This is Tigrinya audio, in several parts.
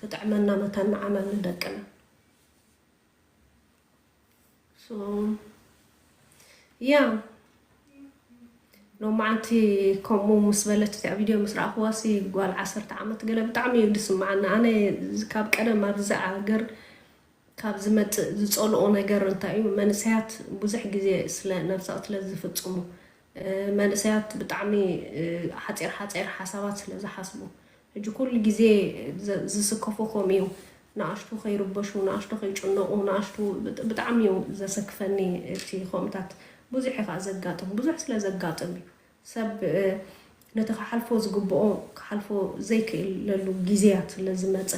ክጥዕመና መታን ንዓና ንደቅና። So ያ ሎማዓንቲ ከምኡ ምስ በለት እቲኣ ቪድዮ ምስ ረኣኽዋሲ ጓል ዓሰርተ ዓመት ገለ ብጣዕሚ እዩ ዝስምዓና። ኣነ ካብ ቀደም ኣብዚ ሃገር ካብ ዝመፅእ ዝፀልኦ ነገር እንታይ እዩ? መንእሰያት ብዙሕ ግዜ ስለ ነብሰ ቅትለት ዝፍፅሙ፣ መንእሰያት ብጣዕሚ ሓፂር ሓፂር ሓሳባት ስለ ዝሓስቡ፣ ሕጂ ኩሉ ግዜ ዝስከፎ ከምኡ እዩ። ንኣሽቱ ከይርበሹ፣ ንኣሽቱ ከይጭነቑ፣ ንኣሽቱ ብጣዕሚ እዩ ዘሰክፈኒ። እቲ ከምኡታት ብዙሕ እዩ ከዓ ዘጋጥም፣ ብዙሕ ስለ ዘጋጥም እዩ። ሰብ ነቲ ክሓልፎ ዝግብኦ ክሓልፎ ዘይክእለሉ ግዜያት ስለ ዝመፀ፣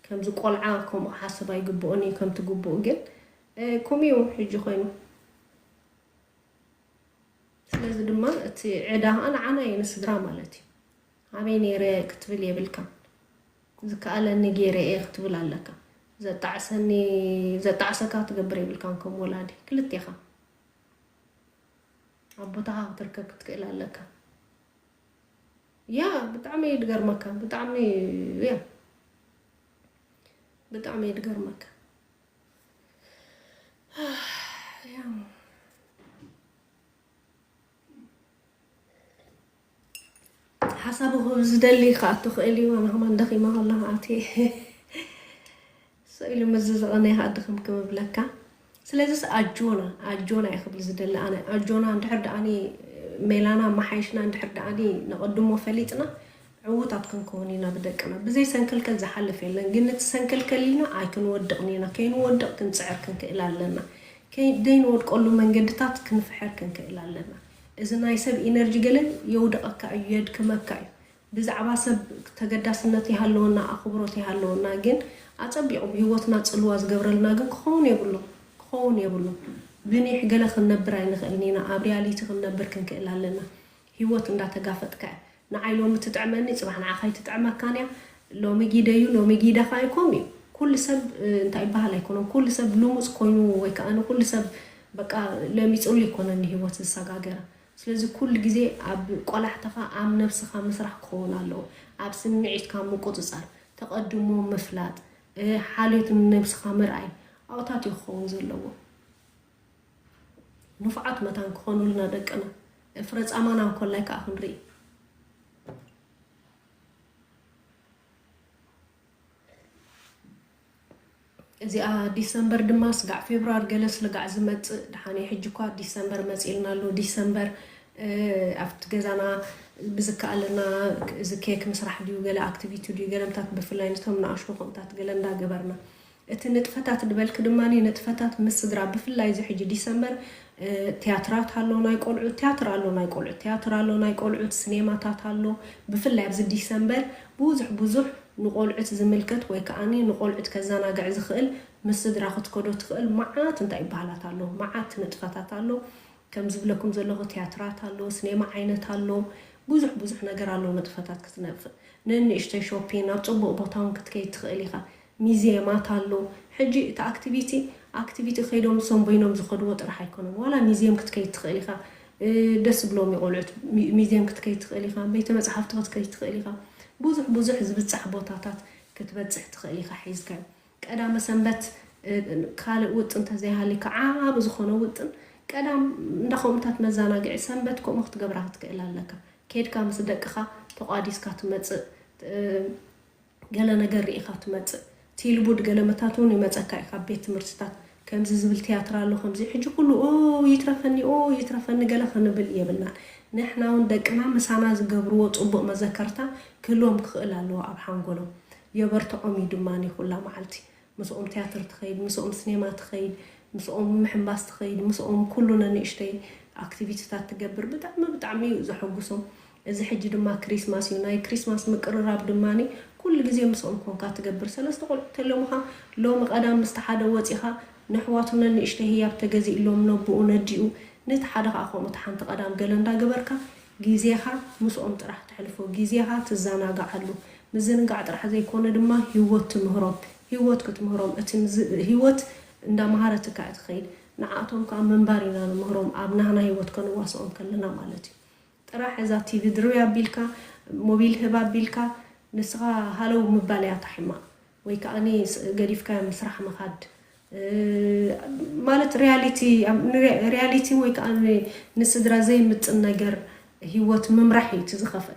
ከምዚ ቆልዓ ከምኡ ክሓስብ ኣይግብኦን እዩ። ከምቲ ግቡእ ግን ከምኡ እዩ ሕጂ ኮይኑ። ስለዚ ድማ እቲ ዕዳ ከዓ ንዓና እዩ፣ ንስድራ ማለት እዩ። ኣበይ ነይረ ክትብል የብልካን። ዝከኣለኒ ገይረ እየ ክትብል ኣለካ። ዘጣዕሰኒ ዘጣዕሰካ ትገብር የብልካን። ከም ወላዲ ክልቴኻ ኣብ ቦታኻ ክትርከብ ክትክእል ኣለካ። ያ ብጣዕሚ እዩ ድገርመካ። ብጣዕሚ ያ ብጣዕሚ እዩ ድገርመካ። ሓሳቡ ክብ ዝደሊ ክኣቱ ክእል እዩ። ኣነ ከማን ደኺማ ከለኻ ኣትየ ስቕ ኢሉ ምዝዝቐኒ ከኣ ድኽም ክብብለካ። ስለዚስ ኣጆና ኣጆና እየ ክብል ዝደሊ ኣነ። ኣጆና እንድሕር ደኣኒ ሜላና መሓይሽና እንድሕር ደኣኒ ነቐድሞ ፈሊጥና ዕዉታት ክንከውን ኢና ብደቅና። ብዘይ ሰንከልከል ዝሓልፍ የለን፣ ግን ነቲ ሰንከልከል ኢልና ኣይክንወድቕን ኢና። ከይንወድቕ ክንጽዕር ክንክእል ኣለና። ከይ ደይንወድቀሉ መንገድታት ክንፍሕር ክንክእል ኣለና። እዚ ናይ ሰብ ኢነርጂ ገለ የውድቐካ እዩ፣ የድክመካ እዩ። ብዛዕባ ሰብ ተገዳስነት ይሃለወና፣ ኣኽብሮት ይሃለወና፣ ግን ኣጸቢቑ ብህይወትና ጽልዋ ዝገብረልና ግን ክኸውን የብሉ ክኸውን የብሉ። ብኒሕ ገለ ክንነብር ኣይንኽእልን ኢና። ኣብ ሪያሊቲ ክንነብር ክንክእል ኣለና። ህይወት እንዳተጋፈጥካ እያ። ንዓይ ሎሚ ትጥዕመኒ፣ ጽባሕ ንዓኻ ኣይትጥዕመካን እያ። ሎሚ ጊደዩ፣ ሎሚ ጊደኻ ኣይኮን እዩ። ኩሉ ሰብ እንታይ ይበሃል ኣይኮነን። ኩሉ ሰብ ልሙጽ ኮይኑ ወይ ከዓ ንኩሉ ሰብ በቃ ለሚጹሉ ኣይኮነን ንህይወት ዝሰጋገረ። ስለዚ ኩሉ ግዜ ኣብ ቆላሕታኻ ኣብ ነብስኻ ምስራሕ ክኸውን ኣለዎ። ኣብ ስምዒትካ ምቁጽጻር፣ ተቐድሞ ምፍላጥ፣ ሓልዮት ንነብስኻ ምርኣይ ኣብታት እዩ ክኸውን ዘለዎ። ንፉዓት መታን ክኾኑልና ደቅና፣ ፍረ ጻማና እንኮላይ ከዓ ክንርኢ። እዚኣ ዲሰምበር ድማ ስጋዕ ፌብራር ገለ ስልጋዕ ዝመጽእ ድሓን እዩ። ሕጂ እኳ ዲሰምበር መጺእልና ኣሎ። ዲሰምበር ኣብቲ ገዛና ብዝከኣለና እዚ ኬክ ምስራሕ ድዩ ገለ ኣክቲቪቲ ድዩ ገለምታት ብፍላይ ነቶም ንኣሽቱ ከምታት ገለ እንዳገበርና እቲ ንጥፈታት ድበልክ ድማ ንጥፈታት ምስ ስድራ ብፍላይ እዚ ሕጂ ዲሰምበር ቲያትራት ኣሎ ናይ ቆልዑት ቲያትር ኣሎ ናይ ቆልዑት ቲያትር ኣሎ ናይ ቆልዑት ስኔማታት ኣሎ። ብፍላይ ኣብዚ ዲሰምበር ብዙሕ ብዙሕ ንቆልዑት ዝምልከት ወይ ከዓኒ ንቆልዑት ከዘናግዕ ዝኽእል ምስ ስድራ ክትከዶ ትኽእል መዓት እንታይ ይበሃላት ኣሎ፣ መዓት ንጥፈታት ኣሎ። ከም ዝብለኩም ዘለኹ ቲያትራት ኣሎ፣ ስኔማ ዓይነት ኣሎ፣ ብዙሕ ብዙሕ ነገር ኣሎ ንጥፈታት ክትነጥፍ። ንንእሽተይ ሾፒን ናብ ጽቡቕ ቦታ እውን ክትከይድ ትኽእል ኢኻ። ሚዚየማት ኣሎ። ሕጂ እቲ ኣክቲቪቲ ኣክቲቪቲ ከይዶም እሶም በይኖም ዝኸድዎ ጥራሕ ኣይኮነን። ዋላ ሚዚየም ክትከይድ ትኽእል ኢኻ። ደስ ዝብሎም ቆልዑት ሚዚየም ክትከይድ ትኽእል ኢኻ። ቤተ መፅሓፍቲ ክትከይድ ትኽእል ኢኻ። ብዙሕ ብዙሕ ዝብፃሕ ቦታታት ክትበፅሕ ትኽእል ኢኻ ሒዝካዮ። ቀዳመ ሰንበት ካልእ ውጥን እንተዘይሃልካ ዓቢ ዝኾነ ውጥን ቀዳም እንዳ ከምኡታት መዘናግዒ ሰንበት ከምኡ ክትገብራ ክትክእል ኣለካ። ኬድካ ምስ ደቅኻ ተቋዲስካ ትመጽእ፣ ገለ ነገር ርኢኻ ትመጽእ። ቲልቡድ ገለ መታት እውን ይመጸካ እዩ ካብ ቤት ትምህርትታት። ከምዚ ዝብል ቲያትር ኣሎ፣ ከምዚ ሕጂ ኩሉ ኦ ይትረፈኒ፣ ኦ ይትረፈኒ ገለ ክንብል የብልናን። ንሕና እውን ደቅና ምሳና ዝገብርዎ ጽቡቕ መዘከርታ ክህልዎም ክኽእል ኣለዎ ኣብ ሓንጎሎም። የበርትዖም እዩ ድማ ኩላ መዓልቲ። ምስኦም ቲያትር ትኸይድ፣ ምስኦም ስኔማ ትኸይድ፣ ምስኦም ምሕንባስ ትኸይድ፣ ምስኦም ኩሉ ነንእሽተይ ኣክቲቪቲታት ትገብር። ብጣዕሚ ብጣዕሚ እዩ ዘሐጉሶም። እዚ ሕጂ ድማ ክሪስማስ እዩ። ናይ ክሪስማስ ምቅርራብ ድማ ኩሉ ግዜ ምስኦም ኮንካ ትገብር። ሰለስተ ቆልዑ ተለሙኻ ሎሚ ቀዳም ምስቲ ሓደ ወፂኻ ንሕዋቱ ነንእሽተይ ህያብ ተገዚእሎም ነብኡ ነዲኡ ነቲ ሓደ ከዓ ከምኡ እቲ ሓንቲ ቀዳም ገለ እንዳገበርካ ግዜኻ ምስኦም ጥራሕ ተሕልፎ፣ ግዜኻ ትዘናግዓሉ። ምዝንጋዕ ጥራሕ ዘይኮነ ድማ ህይወት ትምህሮም። ህይወት ክትምህሮም፣ እቲ ምዝ- ህይወት እንዳመሃረትካ እያ ትኸይድ። ንዓቶም ከዓ ምንባር ኢና ንምህሮም፣ ኣብ ናህና ህይወት ከንዋስኦም ከለና ማለት እዩ። ጥራሕ እዛ ቲቪ ድርቢ ኣቢልካ፣ ሞቢል ህብ ኣቢልካ፣ ንስኻ ሃለው ምባል እያ እታ ሕማቕ። ወይ ከዓ ገዲፍካዮም ስራሕ ምኻድ ማለት ሪያሊቲ ሪያሊቲ ወይ ከዓ ንስድራ ዘይምጥን ነገር ህይወት ምምራሕ እዩ እቲ ዝኸፍአ።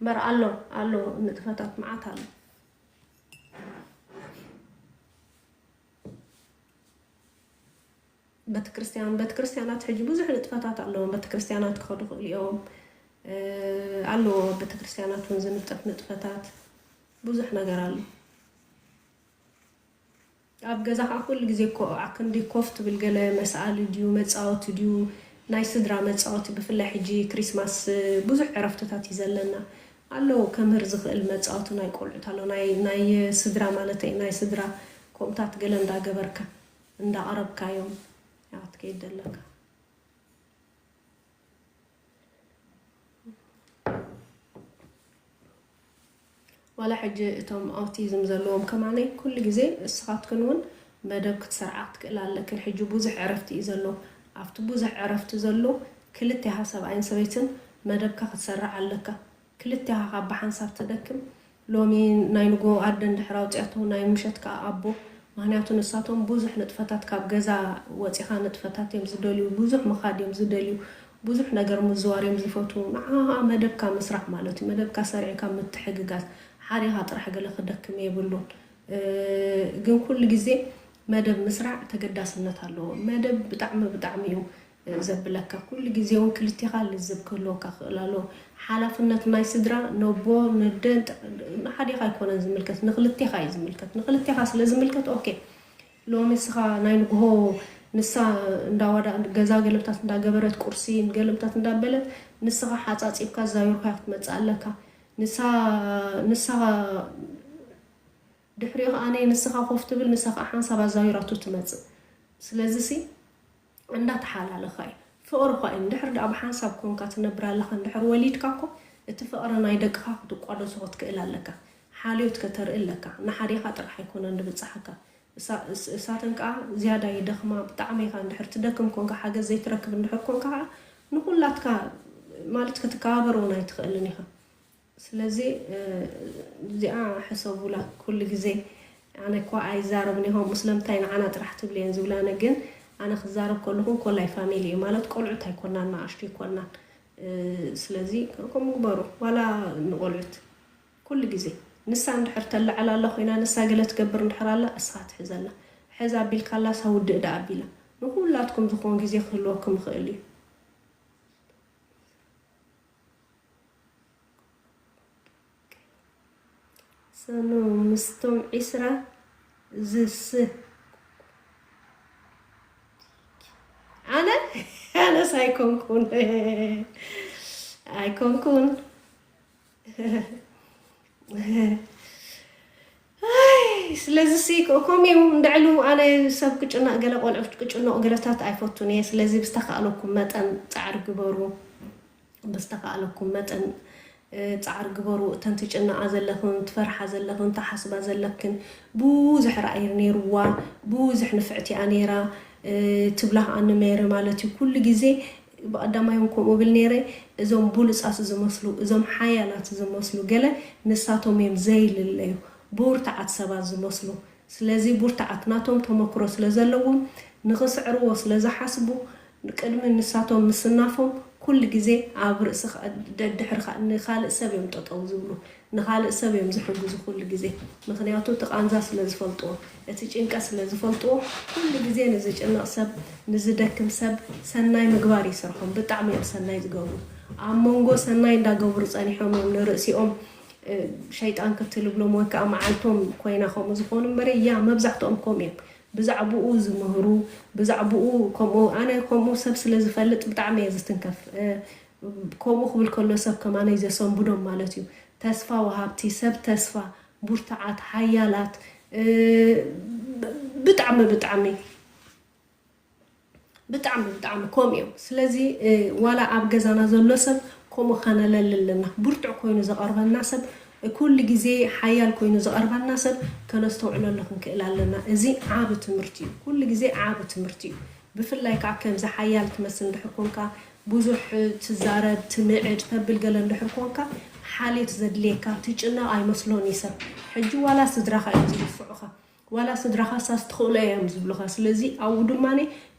እምበር ኣሎ ኣሎ ንጥፈታት መዓት ኣሎ። ቤተክርስትያን ቤተክርስትያናት ሕጂ ብዙሕ ንጥፈታት ኣለዎም። ቤተክርስትያናት ክኸዱ ክእሉ እዮም ኣለዎ። ቤተክርስትያናት እውን ዝንጠፍ ንጥፈታት ብዙሕ ነገር ኣሎ። ኣብ ገዛ ከዓ ኩሉ ግዜ እኮ ኣክንዲ ኮፍ ትብል ገለ መስኣሊ ድዩ መፃወቲ ድዩ ናይ ስድራ መፃወቲ። ብፍላይ ሕጂ ክሪስማስ ብዙሕ ዕረፍትታት እዩ ዘለና። ኣለዎ ከምህር ዝኽእል መፃወቲ ናይ ቆልዑት ኣሎ ናይ ስድራ ማለተይ ናይ ስድራ ከምኡታት ገለ እንዳገበርካ እንዳቕረብካዮም ያው ትከይድ ዘለካ። ዋላ ሕጂ እቶም ኣውቲዝም ዘለዎም ከማነይ ኩሉ ግዜ እስኻትክን እውን መደብ ክትሰርዓ ክትክእል ኣለክን። ሕጂ ብዙሕ ዕረፍቲ እዩ ዘሎ። ኣብቲ ብዙሕ ዕረፍቲ ዘሎ ክልቴኻ ሰብኣይን ሰበይትን መደብካ ክትሰርዕ ኣለካ። ክልቴኻ ካብ ብሓንሳብ ትደክም። ሎሚ ናይ ንጎ ኣደ እንድሕር ኣውፅያቶ ናይ ምሸት ከዓ ኣቦ። ምክንያቱ ንሳቶም ብዙሕ ንጥፈታት ካብ ገዛ ወፂኻ ንጥፈታት እዮም ዝደልዩ፣ ብዙሕ ምኻድ እዮም ዝደልዩ፣ ብዙሕ ነገር ምዝዋር እዮም ዝፈትዉ። ንዓ መደብካ ምስራሕ ማለት እዩ። መደብካ ሰሪዕካ ምትሕግጋዝ። ሓዲኻ ጥራሕ ገለ ክደክም የብሉን። ግን ኩሉ ግዜ መደብ ምስራዕ ተገዳስነት ኣለዎ። መደብ ብጣዕሚ ብጣዕሚ እዩ ዘብለካ። ኩሉ ግዜ እውን ክልቴኻ ልዝብ ክህልወካ ክእል ኣለዎ። ሓላፍነት ናይ ስድራ ነቦ ነደ ንሓዲኻ ኣይኮነን ዝምልከት፣ ንክልቴኻ እዩ ዝምልከት። ንክልቴኻ ስለ ዝምልከት ኦኬ ሎሚ ንስኻ ናይ ንግሆ ንሳ እንዳዋዳ ገዛ ገለምታት እንዳገበረት ቁርሲ ገለምታት እንዳበለት ንስኻ ሓፃፂብካ ዛዊርካ ክትመፅእ ኣለካ። ንሳ ንሳ ድሕሪኡ ከዓ ነይ ንስኻ ኮፍ ትብል ንሳ ከዓ ሓንሳብ ኣዛዊራቱ ትመፅእ። ስለዚ ሲ እንዳተሓላለኻ እዩ ፍቕሪ ኳ እዩ እንድሕር ደኣ ብሓንሳብ ኮንካ ትነብር ኣለኻ እንድሕር ወሊድካ እኮ እቲ ፍቕሪ ናይ ደቅኻ ክትቋደሶ ክትክእል ኣለካ። ሓልዮት ከተርኢ ኣለካ። ንሓዴኻ ጥራሕ ኣይኮነን ንብፅሓካ። እሳተን ከዓ ዝያዳ ይደኽማ። ብጣዕሚ ኢኻ እንድሕር ትደክም ኮንካ ሓገዝ ዘይትረክብ እንድሕር ኮንካ ከዓ ንኩላትካ ማለት ክትከባበር እውን ኣይትኽእልን ኢኻ። ስለዚ እዚኣ ሕሰቡላ ኩሉ ግዜ። ኣነ እኳ ኣይዛረብን ኢኹም ስለምንታይ ንዓና ጥራሕ ትብልየን ዝብላነ ግን ኣነ ክዛረብ ከለኹ ኮላይ ፋሚሊ እዩ ማለት ቆልዑት ኣይኮናን ንኣሽቱ ይኮናን። ስለዚ ከምኡ ግበሩ ዋላ ንቆልዑት ኩሉ ግዜ ንሳ እንድሕር ተለዓል ኣላ ኮይና ንሳ ገለ ትገብር እንድሕር ኣላ እስኻ ትሕዘላ። ሕዛ ኣቢልካላ ሳውድእ ዳ ኣቢላ ንኩላትኩም ዝኸውን ግዜ ክህልወኩም ይኽእል እዩ። ሰኑ ምስቶም ዒስራ ዝስ ኣነ ኣነስ ኣይኮንኩን ኣይኮንኩን። ስለዚ ሲ ከምኡ እዩ እንድዕሉ ኣነ ሰብ ክጭነቕ ገለ ቆልዑ ክጭነቑ ገለታት ኣይፈቱን እየ። ስለዚ ብዝተኻእለኩም መጠን ፃዕሪ ግበሩ። ብዝተኻእለኩም መጠን ፃዕሪ ግበሩ። እተን ትጭነቓ ዘለኽን ትፈርሓ ዘለኽን ትሓስባ ዘለክን ብዙሕ ራእይ ነይርዋ። ብዙሕ ንፍዕቲ እያ ነይራ ትብላ ከኣ ንሜሪ ማለት እዩ። ኩሉ ግዜ ብቐዳማይ እውን ከምኡ ብል ነይረ። እዞም ብሉጻት ዝመስሉ እዞም ሓያላት ዝመስሉ ገለ ንሳቶም እዮም ዘይልለዩ ብርቱዓት ሰባት ዝመስሉ። ስለዚ ብርቱዓት ናቶም ተመክሮ ስለ ዘለዎም ንኽስዕርዎ ስለ ዝሓስቡ ቅድሚ ንሳቶም ምስናፎም ኩሉ ግዜ ኣብ ርእሲ ደድሕርካ ንኻልእ ሰብ እዮም ጠጠው ዝብሉ። ንኻልእ ሰብ እዮም ዝሕግዙ ኩሉ ግዜ። ምኽንያቱ እቲ ቃንዛ ስለ ዝፈልጥዎ፣ እቲ ጭንቀት ስለ ዝፈልጥዎ ኩሉ ግዜ ንዝጭነቕ ሰብ ንዝደክም ሰብ ሰናይ ምግባር ይሰርሖም። ብጣዕሚ እዮም ሰናይ ዝገብሩ። ኣብ መንጎ ሰናይ እንዳገብሩ ጸኒሖም እዮም ንርእሲኦም ሸይጣን ክትልብሎም ወይ ከዓ መዓልቶም ኮይና ከምኡ ዝኾኑ እምበረ እያ መብዛሕትኦም ከምኡ እዮም። ብዛዕብኡ ዝምህሩ ብዛዕብኡ ከምኡ ኣነ ከምኡ ሰብ ስለ ዝፈልጥ ብጣዕሚ እየ ዝትንከፍ። ከምኡ ክብል ከሎ ሰብ ከማነይ ዘሰንብዶም ማለት እዩ። ተስፋ ወሃብቲ ሰብ ተስፋ ቡርትዓት ሓያላት ብጣዕሚ ብጣዕሚ ብጣዕሚ ብጣዕሚ ከምኡ እዮም። ስለዚ ዋላ ኣብ ገዛና ዘሎ ሰብ ከምኡ ከነለሊ ኣለና። ብርቱዕ ኮይኑ ዘቐርበና ሰብ ኩሉ ግዜ ሓያል ኮይኑ ዘቐርበና ሰብ ከነስተውዕለሉ ክንክእል ኣለና። እዚ ዓቢ ትምህርቲ እዩ። ኩሉ ግዜ ዓቢ ትምህርቲ እዩ። ብፍላይ ከዓ ከምዚ ሓያል ትመስል እንድሕር ኮንካ ብዙሕ ትዛረብ፣ ትምዕድ፣ ተብል ገለ እንድሕር ኮንካ፣ ሓልዮት ዘድልየካ፣ ትጭነቕ ኣይመስሎን እዩ ሰብ። ሕጂ ዋላ ስድራኻ እዮም ዝድፍዑኻ። ዋላ ስድራኻ እሳስ ትኽእሎ እዮም ዝብሉኻ። ስለዚ ኣብኡ ድማ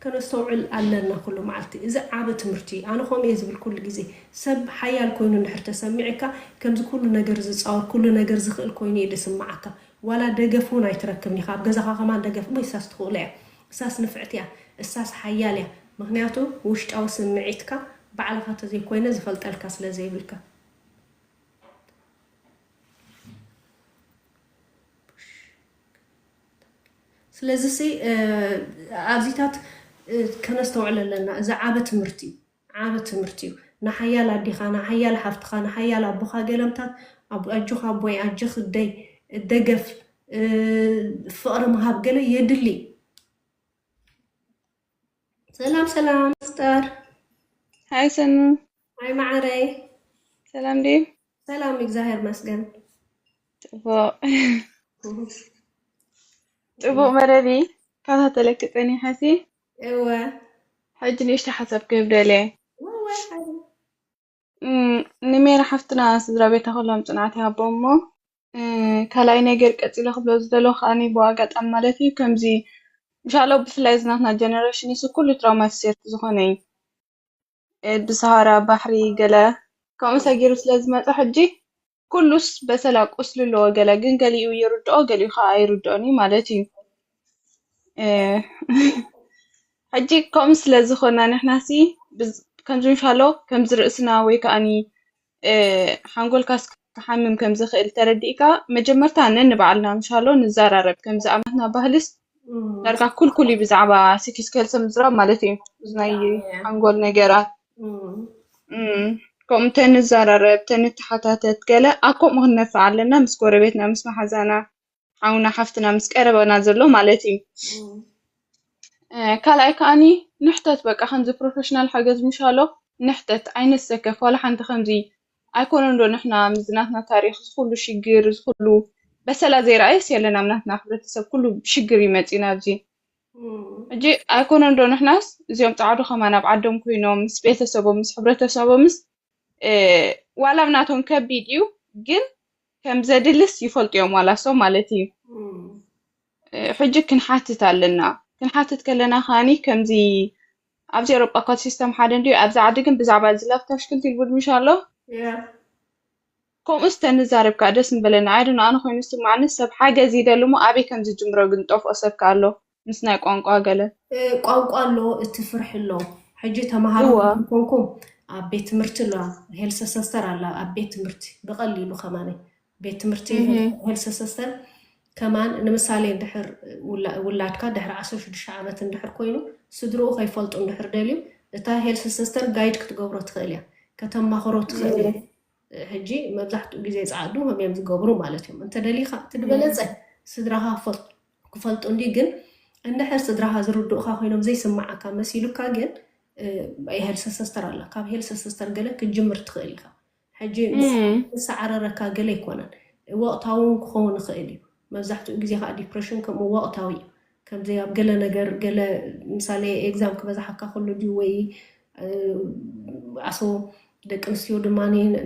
ከነስተውዕል ኣለና ኩሉ መዓልቲ። እዚ ዓቢ ትምህርቲ እዩ። ኣነ ከምኡ እየ ዝብል ኩሉ ግዜ። ሰብ ሓያል ኮይኑ እንድሕር ተሰሚዕካ፣ ከምዚ ኩሉ ነገር ዝጻወር፣ ኩሉ ነገር ዝኽእል ኮይኑ እዩ ዝስምዓካ። ዋላ ደገፍ እውን ኣይትረክብን ኢኻ። ኣብ ገዛኻ ከማን ደገፍ፣ እሞ እሳስ ትኽእሎ እያ፣ እሳስ ንፍዕቲ እያ፣ እሳስ ሓያል እያ። ምኽንያቱ ውሽጣዊ ስምዒትካ ባዕልኻ ተዘይኮይነ ዝፈልጠልካ ስለ ዘይብልካ። ስለዚ ሲ ኣብዚታት ከነስተውዕል ኣለና። እዚ ዓበ ትምህርቲ እዩ፣ ዓበ ትምህርቲ እዩ። ንሓያል ኣዴኻ፣ ንሓያል ሓፍትኻ፣ ንሓያል ኣቦኻ ገለምታት ኣጆኻ ኣቦይ፣ ኣጆኺ ኣደይ፣ ደገፍ፣ ፍቕሪ ምሃብ ገለ የድሊ። ሰላም ሰላም ስጠር። ሃይ ሰኑ። ሃይ መዓረይ። ሰላም ድዩ? ሰላም እግዚኣብሔር ይመስገን። ጽቡቕ። ጽቡቕ መደብ ከታተለኪ ጸኒሐሲ። እወ። ሕጂ ንእሽቶ ሓሳብ ክህብ ደልየ። እወ፣ እወ፣ ሓሳብ። እም፣ ንሜሪ ሓፍትና ስድራ ቤታ ኩሎም ጽንዓት ይሃቦም እሞ፣ እ፣ ካልኣይ ነገር ቀጺለ ክብሎ ዝደለኹ ከኣኒ ብኣጋጣሚ ማለት እዩ፣ ከምዚ ምሻሎ ብፍላይ እዚ ናትና ጀነሬሽን እዩ ኩሉ ትራውማቲሴት ዝኾነ እዩ። እ፣ ብሰሃራ ባሕሪ ገለ ከምኡ ሰጊሩ ስለ ዝመጸ ሕጂ ኩሉስ በሰላ ቁስሊ ኣለዎ፣ ገለ ግን ገሊኡ ይርድኦ፣ ገሊኡ ከኣ ኣይርድኦን እዩ ማለት እዩ። እ፣ ሕጂ ከምኡ ስለ ዝኾና ንሕናሲ ብዝ-፣ ከምዚ ምሻሎ ከምዚ ርእስና ወይ ከኣኒ፣ እ፣ ሓንጎልካስ ክሓምም ከም ዝኽእል ተረዲእካ፣ መጀመርታ ነንባዕልና ምሻሎ ንዘራረብ። ከምዚ ኣብ ናትና ባህልስ ዳርጋ ኩልኩል እዩ ብዛዕባ ሲቲ ስኬል ሰብ ምዝራብ ማለት እዩ። እዚ ናይ ሓንጎል ነገራት። እም፣ ከምኡ ተንዘራረብ፣ ተንተሓታተት ገለ ኣብ ከምኡ ክንነፍዕ ኣለና፣ ምስ ጎረቤትና፣ ምስ መሓዛና፣ ሓውና፣ ሓፍትና፣ ምስ ቀረበና ዘሎ ማለት እዩ። እ፣ ካልኣይ ከኣኒ ንሕተት፣ በቃ ከምዚ ፕሮፌሽናል ሓገዝ ምሻሎ ንሕተት፣ ኣይንሰከፍ። ዋላ ሓንቲ ከምዚ ኣይኮነን ዶ ንሕና ምስ ናትና ታሪኽ ዝኹሉ ሽግር፣ ዝኹሉ በሰላ ዘይረኣየስ የለን ኣብ ናትና ሕብረተሰብ፣ ኩሉ ብሽግር እዩ መጺኡ ናብዚ። ሕጂ ኣይኮነን ዶ ንሕናስ እዚኦም ጻዕዱ ከማን ኣብ ዓዶም ኮይኖም ምስ ቤተሰቦም ምስ ሕብረተሰቦምስ፣ እ፣ ዋላ ኣብ ናቶም ከቢድ እዩ፣ ግን ከም ዘድልስ ይፈልጡ እዮም ዋላ እሶም ማለት እዩ። እ፣ ሕጂ ክንሓትት ኣለና። ክንሓትት ከለና ከኣኒ ከምዚ ኣብዚ ኤውሮጳ እኳ እቲ ሲስተም ሓደ እንድዩ፣ ኣብዚ ዓዲ ግን ብዛዕባ እዚ ላፍታ ሽክልቲ ይልቡ ድምሽ ኣሎ። ከምኡስ ተንዛረብ ከኣ ደስ ምበለኒ። ኣይ ዶንት ኖ፣ ኣነ ኮይኑ ዝስምዓኒ ሰብ ሓገዝ ይደሊ እሞ ኣበይ ከም ዝጅምሮ ግን ጠፍኦ ሰብ ከኣ ኣሎ። ምስ ናይ ቋንቋ ገለ። እ፣ ቋንቋ ኣሎ፣ እቲ ፍርሒ ኣሎ። ሕጂ ተምሃሮ እወ። እንድሕር ኮንኩም ኣብ ቤት ትምህርቲ ኣለዋ፣ ሄልሰ ሰስተር ኣላ ኣብ ቤት ትምህርቲ ብቐሊሉ ከማን ቤት ትምህርቲ እህ። ሄልሰ ሰስተር ከማን ንምሳሌ እንድሕር ውላ-፣ ውላድካ ድሕሪ ዓሰርተ ሽዱሽተ ዓመት እንድሕር ኮይኑ ስድርኡ ከይፈልጡ እንድሕር ደልዩ እታ ሄልሰ ሰስተር ጋይድ ክትገብሮ ትኽእል እያ፣ ከተማኽሮ ትኽእል እያ። እህ። ሕጂ መብዛሕትኡ ግዜ ጸዓዱ ከም እዮም ዝገብሩ ማለት እዮም። እንተ ደሊኻ እቲ ዝበለጸ ስድራኻ ክፈል-፣ ክፈልጡ እንዲ ግን እንድሕር ስድራኻ ዝርድኡኻ ኮይኖም ዘይስምዓካ መሲሉካ ግን፣ እ፣ ሄልሰ ሰስተር ኣላ። ካብ ሄልሰ ሰስተር ገለ ክትጅምር ትኽእል ኢኻ። ሕጂ ምስ-፣ እም። ዝሰዓረረካ ገለ ኣይኮነን። ወቕታዊ እውን ክኸውን ይኽእል እዩ። መብዛሕትኡ ግዜ ከዓ ዲፕሬሽን ከምኡ ወቕታዊ እዩ። ከምዚ ኣብ ገለ ነገር፣ ገለ ምሳሌ ኤግዛም ክበዛሓካ ከሎ ድዩ ወይ፣ እ፣ ኣሶ ደቂ ኣንስትዮ ድማ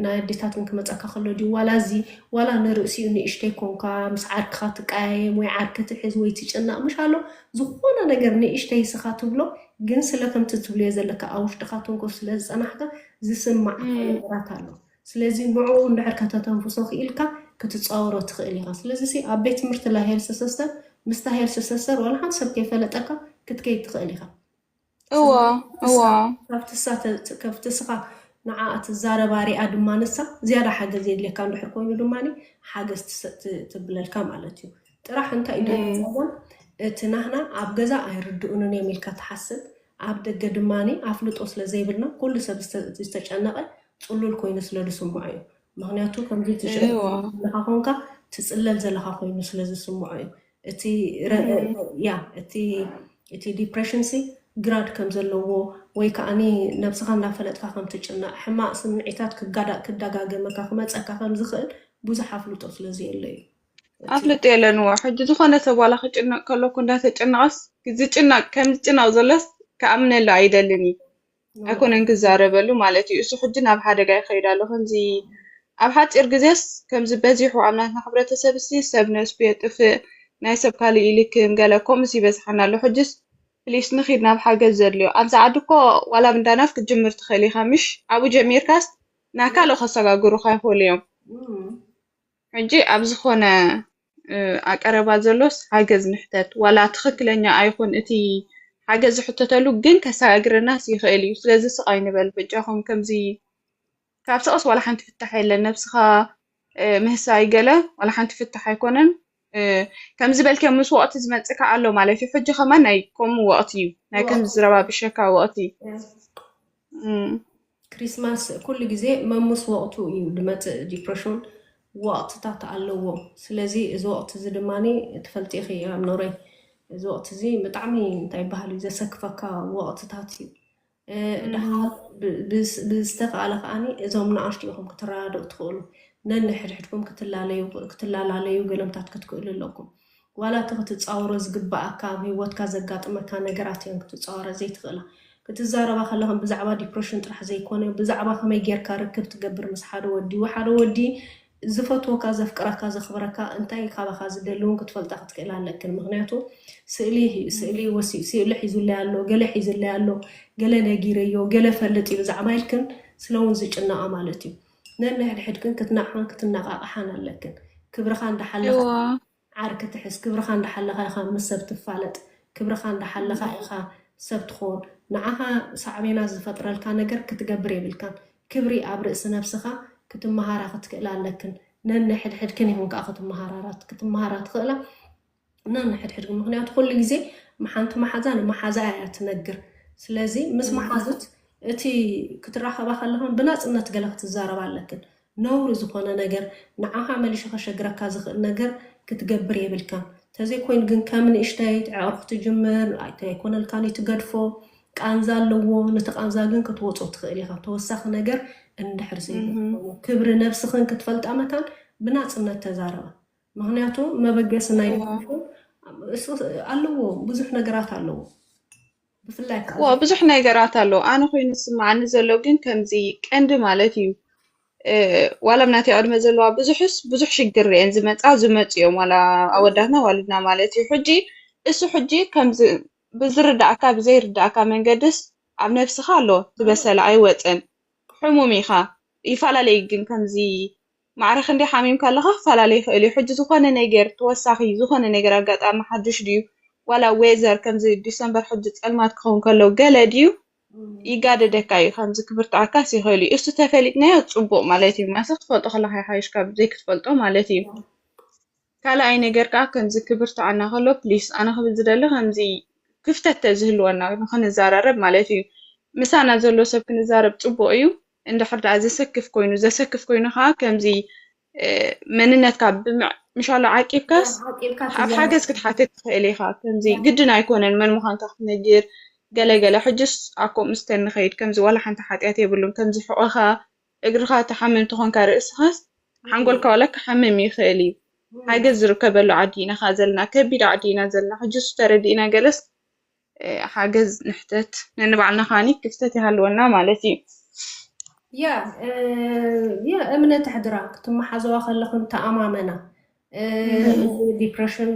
ናይ ኣዴታትን ክመፀካ ከሎ ድዩ ዋላ እዚ ዋላ ንርእሲኡ ንእሽተይ ኮንካ ምስ ዓርክኻ ትቀያየም ወይ ዓርኪ ትሕዝ ወይ ትጭነቕ ምሽ ኣሎ ዝኾነ ነገር ንእሽተይ ስኻ ትብሎ ግን ስለ ከምቲ ትብልዮ ዘለካ ኣብ ውሽጥኻ ተንኮፍ ስለ ዝጸናሕካ ዝስማዓካ እም። ነገራት ኣሎ። ስለዚ ንዕኡ እንድሕር ከተተንፍሶ ክኢልካ ክትጻወሮ ትኽእል ኢኻ። ስለዚ ሲ ኣብ ቤት ትምህርቲ ላ ሄልስ ሰስተር ምስታ ሄልስ ሰስተር ዋላ ሓንቲ ሰብ ከይፈለጠካ ክትከይድ ትኽእል ኢኻ። እወ፣ ስለዚ እወ። ንሳ ካብቲ እሳ ተ-፣ ተ-፣ ካብቲ እስኻ ንዓኣ ትዛረባ ሪኣ ድማ ንሳ ዝያዳ ሓገዝ የድልየካ እንድሕር ኮይኑ ድማ ሓገዝ ትሰ-፣ ት-፣ ትብለልካ ማለት እዩ። ጥራሕ እንታይ እዩ እም። ጸገም እቲ ናህና ኣብ ገዛ ኣይርድኡንን እዮም ኢልካ ትሓስብ፣ ኣብ ደገ ድማ ኣፍልጦ ስለ ዘይብልና ኩሉ ሰብ ዝተ-፣ ዝተጨነቐ ጽሉል ኮይኑ ስለ ዝስምዖ እዩ። ምኽንያቱ ከምዚ ትሽዕር እወ። ዘለኻ ኮንካ ትጽለል ዘለኻ ኮይኑ ስለ ዝስምዖ እዩ። እቲ ረ-፣ እም። ያ፣ እቲ፣ እቲ ዲፕሬሽን ሲ ግራድ ከም ዘለዎ ወይ ከኣኒ ነብስኻ እንዳፈለጥካ ከም ትጭነቕ፣ ሕማቕ ስምዒታት ክጋዳ-፣ ክደጋገመካ ክመጸካ ከም ዝኽእል ብዙሕ ኣፍልጦ ስለ ዘየለ እዩ። እቲ ኣፍልጦ የለንዎ። ሕጂ ዝኾነ ሰብ ዋላ ክጭነቕ ከሎ እኮ እንዳተጨነቐስ ዝጭነቕ፣ ከም ዝጭነቕ ዘሎስ ክኣምነሉ ኣይደልን እዩ። ኣይኮነን ክዛረበሉ ማለት እዩ። እሱ ሕጂ ናብ ሓደጋ ይኸይድ ኣሎ። ከምዚ ኣብ ሓፂር ግዜስ ከምዚ በዚሑ ኣብ ናትና ሕብረተሰብ ሲ ሰብ ነብሱ የጥፍእ፣ ናይ ሰብ ካልእ ይልክም፣ ገለ ከምኡስ ይበዝሓና ኣሎ። ሕጅስ ፕሊስ ንኺድ ናብ ሓገዝ ዘድልዮ። ኣብዚ ዓዲ እኮ ዋላ ብንዳናፍ ክትጅምር ትኽእል ኢኻ፣ ምሽ ኣብኡ ጀሚርካስ ናብ ካልእ ከሰጋግሩኻ ይኽእሉ እዮም። ሕጂ ኣብ ዝኾነ ኣቀረባ ዘሎስ ሓገዝ ንሕተት፣ ዋላ ትኽክለኛ ኣይኹን እቲ ሓገዝ ዝሕተተሉ፣ ግን ከሰጋግረናስ ይኽእል እዩ። ስለዚ ስቕ ኣይንበል በጃኹም። ከምዚ ካብ ስቕስ ዋላ ሓንቲ ፍታሕ የለን። ነብስኻ ምህሳይ ገለ ዋላ ሓንቲ ፍታሕ ኣይኮነን። ከምዚ በልክዮ ምስ ወቕቲ ዝመፅካ ኣሎ ማለት እዩ። ሕጂ ከማን ናይ ከምኡ ወቕቲ እዩ፣ ናይ ከምዚ ዝረባብሸካ ወቕቲ። ክሪስማስ ኩሉ ግዜ መምስ ወቕቱ እዩ ዝመፅእ ዲፕረሽን ወቕትታት ኣለዎ። ስለዚ እዚ ወቕቲ እዚ ድማ ትፈልጢ ኢኺ ኣብ ኖረይ፣ እዚ ወቕቲ እዚ ብጣዕሚ እንታይ ይበሃል እዩ ዘሰክፈካ ወቕትታት እዩ። ድሓር ብዝተኽኣለ ከዓኒ እዞም ንኣሽቱ ኢኹም ክትረዳድኡ ትኽእሉ፣ ነንሕድሕድኩም ክትላለዩ ገለምታት ክትክእሉ ኣለኩም። ዋላ እቲ ክትፃወሮ ዝግባኣካ ኣብ ህይወትካ ዘጋጥመካ ነገራት እየን ክትፃወረ ዘይትኽእላ። ክትዛረባ ከለኽን ብዛዕባ ዲፕረሽን ጥራሕ ዘይኮነ ብዛዕባ ከመይ ጌርካ ርክብ ትገብር ምስ ሓደ ወዲ፣ ሓደ ወዲ ዝፈትወካ ዘፍቅረካ ዘኽብረካ እንታይ ካባኻ ዝደሊ እውን ክትፈልጣ ክትክእል ኣለክን። ምክንያቱ ስእሊ ስእሊ ወሲ ስእሊ ሒዙለይ ኣሎ፣ ገለ ሒዙለይ ኣሎ፣ ገለ ነጊረዮ፣ ገለ ፈልጥ እዩ ብዛዕባ ኢልክን ስለ እውን ዝጭነቓ ማለት እዩ። ነንሕድሕድክን ክትናቕሓን ክትነቓቕሓን ኣለክን። ክብርኻ እንዳሓለኻ ዓር ክትሕዝ፣ ክብርኻ እንዳሓለኻ ኢኻ ምስ ሰብ ትፋለጥ፣ ክብርኻ እንዳሓለኻ ኢኻ ሰብ ትኸውን። ንዓኻ ሳዕቤናት ዝፈጥረልካ ነገር ክትገብር የብልካን። ክብሪ ኣብ ርእሲ ነብስኻ ክትመሃራ ክትክእላ ኣለክን። ነንሕድሕድክን ኢኹን ከዓ ክትመሃራራት ክትመሃራ ትኽእላ ነንሕድሕድክን። ምክንያቱ ኩሉ ግዜ ሓንቲ መሓዛ ንመሓዛ እያ ትነግር። ስለዚ ምስ መሓዙት እቲ ክትራኸባ ከለኽን ብናፅነት ገለ ክትዛረባ ኣለክን። ነውሪ ዝኾነ ነገር ንዓኻ መሊሹ ከሸግረካ ዝኽእል ነገር ክትገብር የብልካን። ተዘይኮይኑ ግን ከም ንእሽተይ ትዕቕር ክትጅምር ኣይኮነልካን እዩ ትገድፎ። ቃንዛ ኣለዎ። ነቲ ቃንዛ ግን ክትወፆ ትኽእል ኢኻ። ተወሳኺ ነገር እንድሕር ዘይኮይኑ ክብሪ ነብስኽን ክትፈልጣ መታን ብናፅነት ተዛረባ። ምክንያቱ መበገሲ ናይ ኣለዎ ብዙሕ ነገራት ኣለዎ። ብፍላይ ዋ ብዙሕ ነገራት ኣሎ። ኣነ ኮይኑ ዝስማዓኒ ዘሎ ግን ከምዚ ቀንዲ ማለት እዩ ዋላ ኣብ ናተይ ዕድመ ዘለዋ ብዙሕስ ብዙሕ ሽግር ርአን ዝመፃ ዝመፁ እዮም። ዋላ ኣወዳትና ዋልድና ማለት እዩ። ሕጂ እሱ ሕጂ ከምዚ ብዝርዳእካ ብዘይርዳእካ መንገድስ ኣብ ነብስኻ ኣሎ ዝበሰለ ኣይወፅን። ሕሙም ኢኻ ይፈላለይ ግን ከምዚ ማዕረ ክንደይ ሓሚምካ ኣለኻ ክፈላለ ይኽእል እዩ። ሕጂ ዝኾነ ነገር ተወሳኺ ዝኾነ ነገር ኣጋጣሚ ሓዱሽ ድዩ ዋላ ዌዘር ከምዚ ዲሰምበር ሕጂ ፀልማት ክኸውን ከሎ ገለ ድዩ ይጋደደካ እዩ። ከምዚ ክብርትዓካስ ይኽእል እዩ። እሱ ተፈሊጥናዮ ፅቡቕ ማለት እዩ። ማሰ ክትፈልጦ ከለኻ ይሓይሽ ካብ ዘይክትፈልጦ ማለት እዩ። ካልኣይ ነገር ከዓ ከምዚ ክብርትዓና ከሎ ፕሊስ ኣነ ክብል ዝደሊ ከምዚ ክፍተት ተዝህልወና ንክንዘራረብ ማለት እዩ። ምሳና ዘሎ ሰብ ክንዛረብ ፅቡቕ እዩ። እንድሕር ደኣ ዘሰክፍ ኮይኑ ዘሰክፍ ኮይኑ ከዓ ከምዚ መንነትካ ምሻሎ ዓቂብካስ ኣብ ሓገዝ ክትሓትት ትኽእል ኢኻ። ከምዚ ግድን ኣይኮነን መን ምዃንካ ክትነግር ገለገለ። ሕጅስ ኣኮ ምስተን ንኸይድ ከምዚ ዋላ ሓንቲ ሓጢኣት የብሉን። ከምዚ ሕቖኻ እግርኻ ትሓምም ተኾንካ ርእስኻስ ሓንጎልካ ዋላ ክሓምም ይኽእል እዩ። ሓገዝ ዝርከበሉ ዓዲ ኢና ኸዓ ዘለና፣ ከቢድ ዓዲ ኢና ዘለና። ሕጅስ ተረዲእና ገለስ ሓገዝ ንሕተት ነንባዕልና ኻኒ ክፍተት ይሃልወና ማለት እዩ። ያ ያ እምነት ኣሕድራ ክትመሓዘዋ ከለኽን ተኣማመና። ዲፕረሽን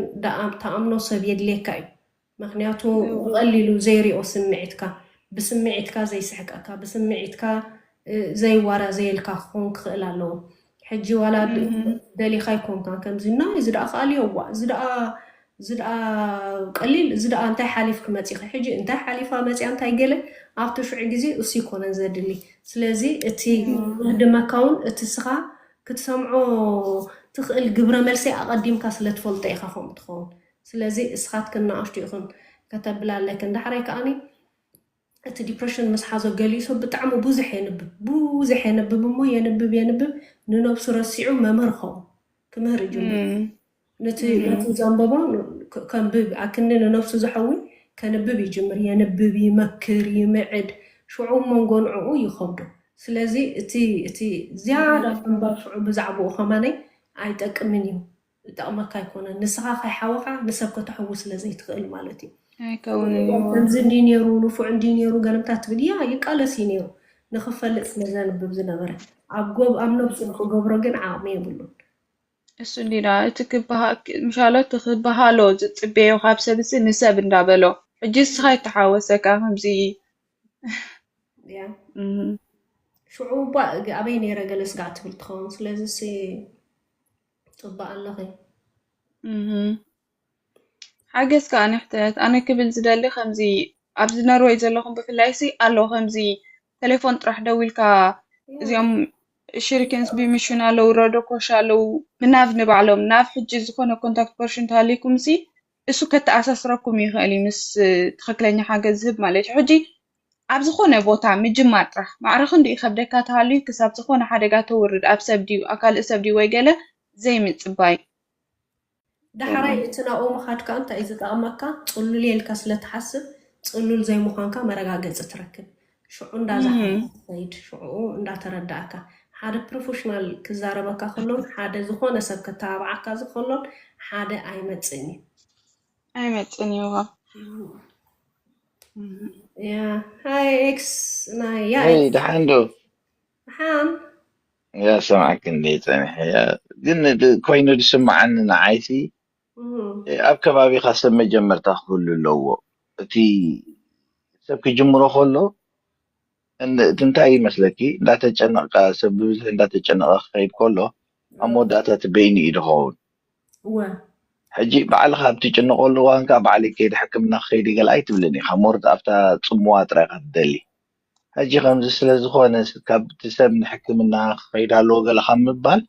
ተኣምኖ ሰብ የድልየካ እዩ። ምክንያቱ ብቐሊሉ ዘይሪኦ ስምዒትካ ብስምዒትካ ዘይስሕቀካ ብስምዒትካ ዘይዋራዘየልካ ክኸውን ክኽእል ኣለዎ። ሕጂ ዋላ ደሊኻ ኣይኮንካን ከምዚ እና እዚ ደኣ ከኣልዮ ዋ እዚ ደኣ እዚ ደኣ ቀሊል እዚ ደኣ እንታይ ሓሊፍኪ መፂኺ ሕጂ እንታይ ሓሊፋ መፅያ እንታይ ገለ ኣብቲ ሽዑ ግዜ እሱ ይኮነን ዘድሊ። ስለዚ እቲ ክህድመካ እውን እቲ ስኻ ክትሰምዖ ትኽእል ግብረ መልሲ ኣቐዲምካ ስለ ትፈልጦ ኢኻ ከምኡ ትኸውን። ስለዚ እስኻትክን ንኣሽቱ ኢኹን ከተብላ ኣለክን። ዳሕራይ ከኣኒ እቲ ዲፕረሽን ምስ ሓዞ ገሊኡ ሰብ ብጣዕሚ ብዙሕ የንብብ ብዙሕ የንብብ እሞ የንብብ የንብብ ንነብሱ ረሲዑ መምህር ኸውን ክምህር ይጅምር። ነቲ ነቲ ዘንበቦ ከንብብ ኣክኒ ንነብሱ ዝሐዊ ከንብብ ይጅምር የንብብ ይመክር ይምዕድ ሽዑ መንጎ ንዕኡ ይኸብዶ። ስለዚ እቲ እቲ ዝያዳ ምንባብ ሽዑ ብዛዕባኡ ከማነይ ኣይጠቅምን እዩ። ይጠቕመካ ኣይኮነን። ንስኻ ከይሓወኻ ንሰብ ከተሕዊ ስለ ዘይትኽእል ማለት እዩ። ኣይከውንን እዩ። ከምዚ እንዲ ነይሩ፣ ንፉዕ እንዲ ነይሩ፣ ገለምታት ትብል እያ። ይቃለስ እዩ ነይሩ፣ ንክፈልጥ ስለ ዘንብብ ዝነበረ። ኣብ ጎብ ኣብ ነብሱ ንክገብሮ ግን ዓቕሚ የብሉን። እሱ እንዲዳ እቲ ክበሃ- ምሻሎ እቲ ክበሃሎ ዝፅበዮ ካብ ሰብ እዚ ንሰብ እንዳበሎ፣ ሕጂ እስኻ ይተሓወሰካ ከምዚ። ያ እም፣ ሽዑ እባ ኣበይ ነይረ ገለ ስጋዕ ትብል ትኸውን። ስለዚ ሲ ፅባእ ኣለኺ። እም። ሓገዝ ከዓ ንሕተት ኣነ ክብል ዝደሊ ከምዚ፣ ኣብዚ ነርወይ ዘለኹም ብፍላይ ሲ ኣሎ ከምዚ ቴሌፎን ጥራሕ ደዊልካ፣ እዚኦም ሽሪኬንስ ቢሚሽን ኣለዉ፣ ረዶ ኮሽ ኣለዉ፣ ምናብ ንባዕሎም ናብ ሕጂ ዝኾነ ኮንታክት ፐርሽን ተሃሊኩም ሲ እሱ ከተኣሳስረኩም ይኽእል እዩ ምስ ትኽክለኛ ሓገዝ ዝህብ ማለት እዩ። ሕጂ ኣብ ዝኾነ ቦታ ምጅማር ጥራሕ ማዕረ ክንዲ ይኸብደካ ተሃልዩ ክሳብ ዝኾነ ሓደጋ ተውርድ ኣብ ሰብ ድዩ ኣብ ካልእ ሰብ ድዩ ወይ ገለ ዘይምጽባይ። ዳሕራይ እቲ ናብኡ ምኻድ ከዓ እንታይ እዩ ዝጠቕመካ? ጽሉል ኢልካ ስለ ትሓስብ ጽሉል ዘይምዃንካ መረጋገጺ ትረክብ። ሽዑ እንዳዛሓ ትኸይድ፣ ሽዑ እንዳተረዳእካ ሓደ ፕሮፌሽናል ክዛረበካ ከሎን ሓደ ዝኾነ ሰብ ከተባብዓካ ዝኸሎን ሓደ ኣይመጽእን እዩ። ኣይመጽእን እዩ። ያ ሃይ ኤክስ ናይ ያ ሄይ ደሓን ዶ? ሓን ያ ሰማዕክ እንደ ጸኒሐ ያ ግን ድ- ኮይኑ ዝስምዓኒ ንዓይሲ ኣብ ከባቢኻ ሰብ መጀመርታ ክህሉ ኣለዎ። እቲ ሰብ ክጅምሮ ከሎ እን- እቲ እንታይ ይመስለኪ እንዳተጨነቕካ ሰብ ብብዝሒ እንዳተጨነቐ ክኸይድ ከሎ ኣብ መወዳእታ እቲ በይኑ እዩ ዝኸውን። እወ ሕጂ ባዕልኻ ኣብ ትጭነቐሉ እዋን ከዓ ባዕለይ ከይደ ሕክምና ክኸይድ ገለ ኣይትብልን ኢኻ። ሞርት ኣብታ ፅምዋ ጥራይ ኢኻ ትደሊ። ሕጂ ከምዚ ስለ ዝኾነ ካብቲ ሰብ ንሕክምና ክኸይድ ኣለዎ ገለ ካብ ምባል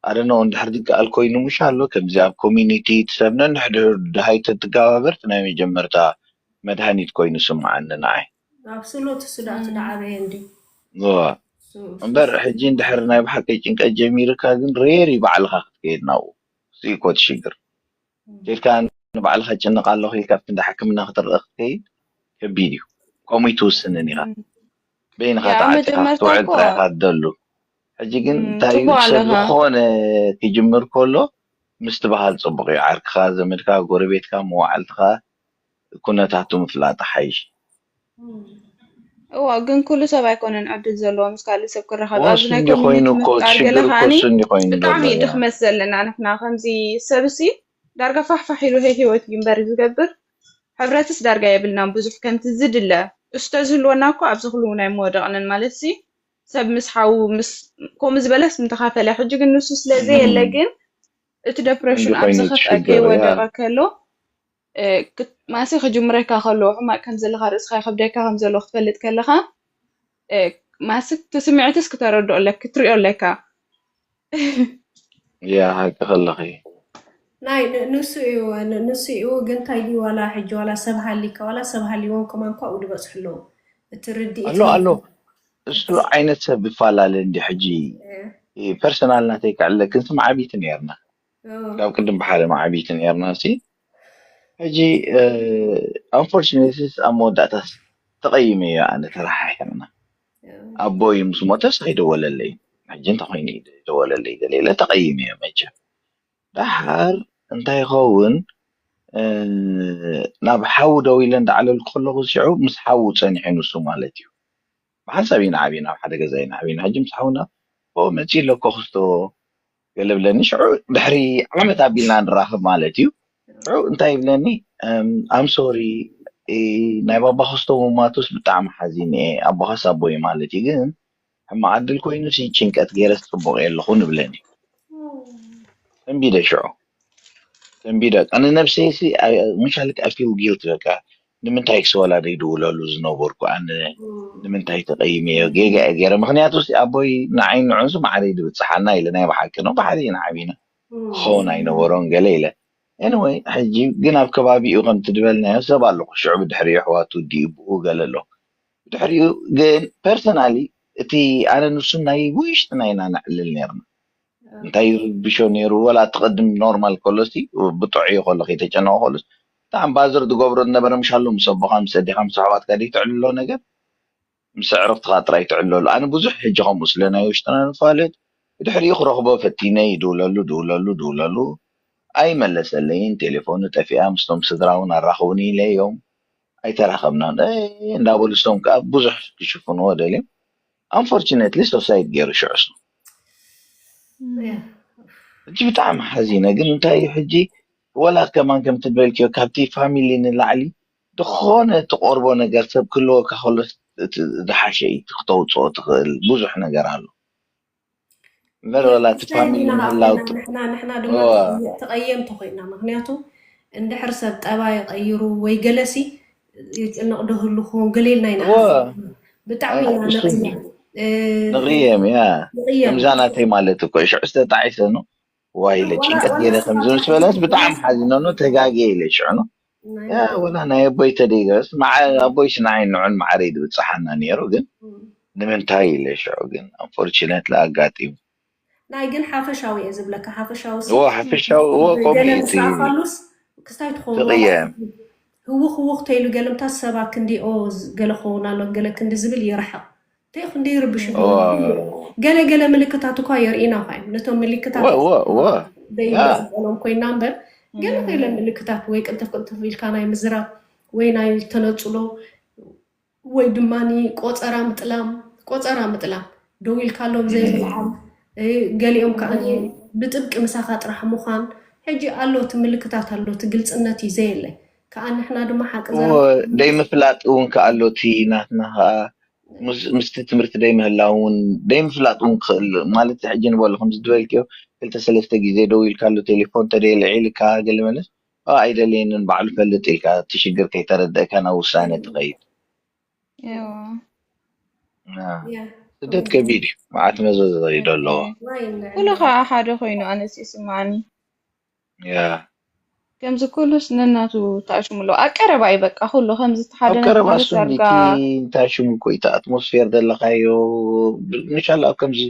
ኣደነው እንድሕር ዝከኣል ኮይኑ ምሽ ኣሎ ከምዚ ኣብ ኮሚኒቲ እቲ ሰብ ነንሕድሕር ድሃይ ተትጋባበር እቲ ናይ መጀመርታ መድሃኒት ኮይኑ ስምዓኒ ንዓይ። ኣብስሎት እሱ ደኣ እቲ ደዓበየ እንዲ እዋ። እምበር ሕጂ እንድሕር ናይ ብሓቂ ጭንቀት ጀሚርካ ግን ሬር እዩ ባዕልኻ ክትከይድ ናብኡ። እሱ እዩ ኮቲ ሽግር። ኬድካ ንባዕልኻ ጭንቕ ኣለኹ ኢልካ ኣብቲ እንዳ ሕክምና ክትረአ ክትከይድ ከቢድ እዩ። ከምኡ ይትውስንን ኢኻ። በይንኻ ያ፣ ኣብ ተዓጢኻ መጀመርታ ክትውዕል እኮ ጥራይ ኢኻ ትደሉ። ሕጂ ግን እም፣ እንታይ እዩ ጽቡቕ ሰብ ኣለኻ። ዝኾነ ክጅምር ከሎ ምስ ትበሃል ጽቡቕ እዩ። ዓርክኻ፣ ዘመድካ፣ ጎረቤትካ፣ መዋዕልትኻ ኩነታቱ ምፍላጥ ሓይሽ። እዋ ግን ኩሉ ሰብ ኣይኮነን ዕድል ዘለዎ ምስ ካልእ ሰብ ክራኸብ። ወስ ኣብዚ ናይ እንዲ ኮይኑ ኮሚኒቲ እኮ ምፍጣር ገለ ሽግር እኮ ከዓኒ እሱ እንዲ ኮይኑ ብጣዕሚ ዘሎ እዩ ያ። ድኽመት ዘለና ንሕና ከምዚ ሰብሲ ዳርጋ ፋሕፋሕ ኢሉ ሄ ህይወት እዩ እምበር ዝገብር ሕብረትስ ዳርጋ የብልናን ብዙሕ ከምቲ ዝድለ እሱ ተዝህልወና እኮ ኣብዚ ኩሉ ናይ ምወደቕንን ማለት ሲ ሰብ ምስ ሓዉ ምስ ከምኡ ዝበለስ ምተኻፈለ ሕጂ ግን ንሱ ስለ ዘየለ እም። ግን እቲ ደፕሬሽን እንዲ ኣብዚ ኮይኑ እቲ ከፍአ ሽግር ያ። ከይወደቐ ከሎ እ፣ ክት- ማሲ ክጅምረካ ከሎ ሕማቅ ከም ዘለካ ርእስካ ይከብደካ ከም ዘሎ ክትፈልጥ ከለካ እ፣ ማሲ እቲ ስምዒትስ ክተረድኦ ኣለካ ክትሪኦ ኣለካ። ያ ሓቂ ከለኺ ናይ ን- ንሱ እዩ ን- ንሱ እዩ ግን እንታይ ድዩ ዋላ ሕጂ ዋላ ሰብ ሃሊካ ዋላ ሰብ ሃሊዎም ከማን ካብኡ ዝበፅሑ ኣለዉ። እቲ ርድኢት ኣሎ ኣሎ። እሱ ዓይነት ሰብ ይፈላለ እንዲ ሕጂ ፐርሰናል ናተይ ክዕለክን ስም ዓቢይቲ ነርና ካብ ቅድም ብሓደ መዓቢቲ ነርና ሲ ሕጂ ኣንፎርቹኔትሊ ኣብ መወዳእታ ተቐይመዮ ኣነ ተረሓሒቕና ኣቦይ ምስ ሞተስ ኣይደወለለይ ሕጂ እንተኮይኑ እዩ ደወለለይ ደለለ ተቐይመዮ መቸም ዳሓር እንታይ ይኸውን ናብ ሓዊ ደው ኢለ እንዳዕለልኩ ከለኹ ሽዑ ምስ ሓዊ ፀኒሑ ንሱ ማለት እዩ ብሓንሳብ ኢና ዓብና ኣብ ሓደ ገዛ ኢና ዓብና ሕጂ ምስ ሓውና መፂ ኣለኮ ክስቶ ገለ ብለኒ ሽዑ ድሕሪ ዓመት ኣቢልና ንራኸብ ማለት እዩ ሽዑ እንታይ ይብለኒ ኣም ሶሪ ናይ ባባ ክስቶ ምማቱስ ብጣዕሚ ሓዚነ እየ ኣቦኻስ ኣቦይ ማለት እዩ ግን ሕማቕ ዕድል ኮይኑ ሲ ጭንቀት ገይረ ዝፅቡቕ የለኹ ንብለኒ ተንቢደ ሽዑ ተንቢደ ኣነ ነብሰይ ሲ ምሻልክ ኣፊል ጊልት በቃ ንምንታይ ክስ ወላደ ይድውለሉ ዝነበርኩ ኣነ ንምንታይ ተቐይመዮ ጌጋ እየ ገይረ ምክንያቱ ሲ ኣቦይ ንዓይ ንዑንሱ ማዕረ ድብፅሓና ኢለ ናይ ብሓቂ ነው ብሓደ ኢና ዓቢና ክኸውን ኣይነበሮን ገለ ኢለ ኤንወይ ሕጂ ግን ኣብ ከባቢኡ ከምቲ ድበልናዮ ሰብ ኣለኹ ሽዑ ብድሕሪ ኣሕዋቱ ዲኡ ብኡ ገለ ኣሎ ብድሕሪኡ ግን ፐርሰናሊ እቲ ኣነ ንሱ ናይ ውሽጥና ኢና ነዕልል ነርና እንታይ ይርብሾ ነይሩ ወላ እቲ ቅድም ኖርማል ከሎሲ ብጥዑዮ ከሎ ከይተጨነቆ ከሎስ ብጣዕሚ ባዘር ዝገብሮ ዝነበረ ምሻሎ ምስ ኣቦኻ ምስ ኣዴኻ ምስ ኣሕዋትካ ደይትዕልሎ ነገር ምስ ኣዕርኽትኻ ጥራይ ትዕለሉ ኣነ ብዙሕ ሕጂ ከምኡ ስለ ናይ ውሽጥና ንፋለጥ ብድሕሪኡ ክረኽቦ ፈቲነ ይድውለሉ ድውለሉ ድውለሉ ኣይመለሰለይን። ቴሌፎኑ ጠፊኣ፣ ምስቶም ስድራ እውን ኣራኽቡኒ ኢለዮም ኣይተራኸብናን። እ፣ እንዳበሉ ስቶም ከዓ ብዙሕ ክሽፍንዎ ደልዮም። Unfortunately suicide ገይሩ ሽዑ እሱ። ሕጂ ብጣዕሚ ሓዚነ። ግን እንታይ እዩ ሕጂ፣ ወላ ከማን ከምቲ ዝበልክዮ ካብቲ ፋሚሊ ንላዕሊ ዝኾነ ትቆርቦ ነገር ሰብ ክህልወካ ከሎ እቲ ዝሓሸ እዩ፣ ክተውፅኦ ትኽእል ብዙሕ ነገር ኣሎ እምበር። ወላ እቲ ፋሚሊ ምህላው ንሕና ንሕና ድማ ተቐየምቲ ኮይና። ምክንያቱ እንድሕር ሰብ ጠባይ ቀይሩ ወይ ገለሲ ይጭነቕ ዶ ህሉ ክኸውን ገለ ኢልና ኢና ብጣዕሚ ኢና ንቕየም። ንቕየም እያ። ከምዛ ናተይ ማለት እኮ ሽዑ ዝተጣዒሰ ነው። ዋይ ኢለ ጭንቀት ገይረ ከምዚ ምስ በለት ብጣዕሚ ሓዚነ ነው፣ ተጋግየ ኢለ ሽዑ ነው። ያ ወላ ናይ ኣቦይ ተደይገስ፣ ኣቦይስ ንዓይ ንዑን ማዕረይ ድብጽሓና ነይሩ። ግን ንምንታይ ኢለ ሽዑ ግን unfortunately ኣጋጢሙ። ናይ ግን ሓፈሻዊ እየ ዝብለካ። ሓፈሻዊ እዎ፣ ሓፈሻዊ እዎ፣ ከምኡ ገለ እዩ እቲ ምስራፋሉስ ክስታይ ትኸውን ትቕየም። ህውኽ ህውኽ ተይሉ ገለ ምታት ሰባ ክንዲ ኦ፣ ገለ ክኸውን ኣሎ፣ ገለ ክንዲ ዝብል ይርሕቕ። እንታይ ክንዲ ይርብሽ ይኸውን? ገለ ገለ ምልክታት እኳ የርእና እኳ እዮም። ነቶም ምልክታት እዎ፣ እዎ፣ እዎ። ደይንገልጾሎም ኮይና እምበር፣ ገለ ገለ ምልክታት ወይ ቅልጥፍ ቅልጥፍ ኢልካ ናይ ምዝራብ ወይ ናይ ተነጽሎ ወይ ድማ ቆጸራ ምጥላም፣ ቆጸራ ምጥላም፣ ደው ኢልካሎም ዘይምልዓል፣ እ፣ ገሊኦም ከኣ ብጥብቂ ምሳኻ ጥራሕ ምዃን። ሕጂ ኣሎ እቲ ምልክታት ኣሎ፣ እቲ ግልጽነት እዩ ዘየለ። ከኣ ንሕና ድማ ሓቂ እዎ፣ ዘረባ ዘይምፍላጥ እውን ከኣ ኣሎ። እቲ ናትና ከኣ ምስ-፣ ምስቲ ትምህርቲ ዘይምህላው እውን ዘይምፍላጥ እውን ክኽእል ማለት ሕጂ ንበሉ ከምዚ ዝበልክዮ ክልተ ሰለስተ ግዜ ደው ኢልካሉ ቴሌፎን ተደይ ልዒልካ ገለ መለስ "ኦ፣ ኣይደልየንን ባዕሉ ፈልጥ" ኢልካ እቲ ሽግር ከይተረደእካ ናብ ውሳነ ትኸይድ። እዎ። ያ። ስደት ከቢድ እዩ። መዓት መዘዘ ይዶ ኣለዎ። ኩሉ ከዓ ሓደ ኮይኑ ኣነስ ይስማዓኒ። ያ። ከምዚ ኩሉስ ነናቱ ተኣሽሙ ኣለዎ። ኣብ ቀረባ እዩ በቃ ኩሉ ከምዚ እቲ ሓደ ኣብ ቀረባ ነቲ እሱ ዳርጋ እንዲቲ እንታይ ሽሙ እኮ እቲ ኣትሞስፌር ዘለኻዮ ብ-፣ ምሻላ ኣብ ከምዚ፣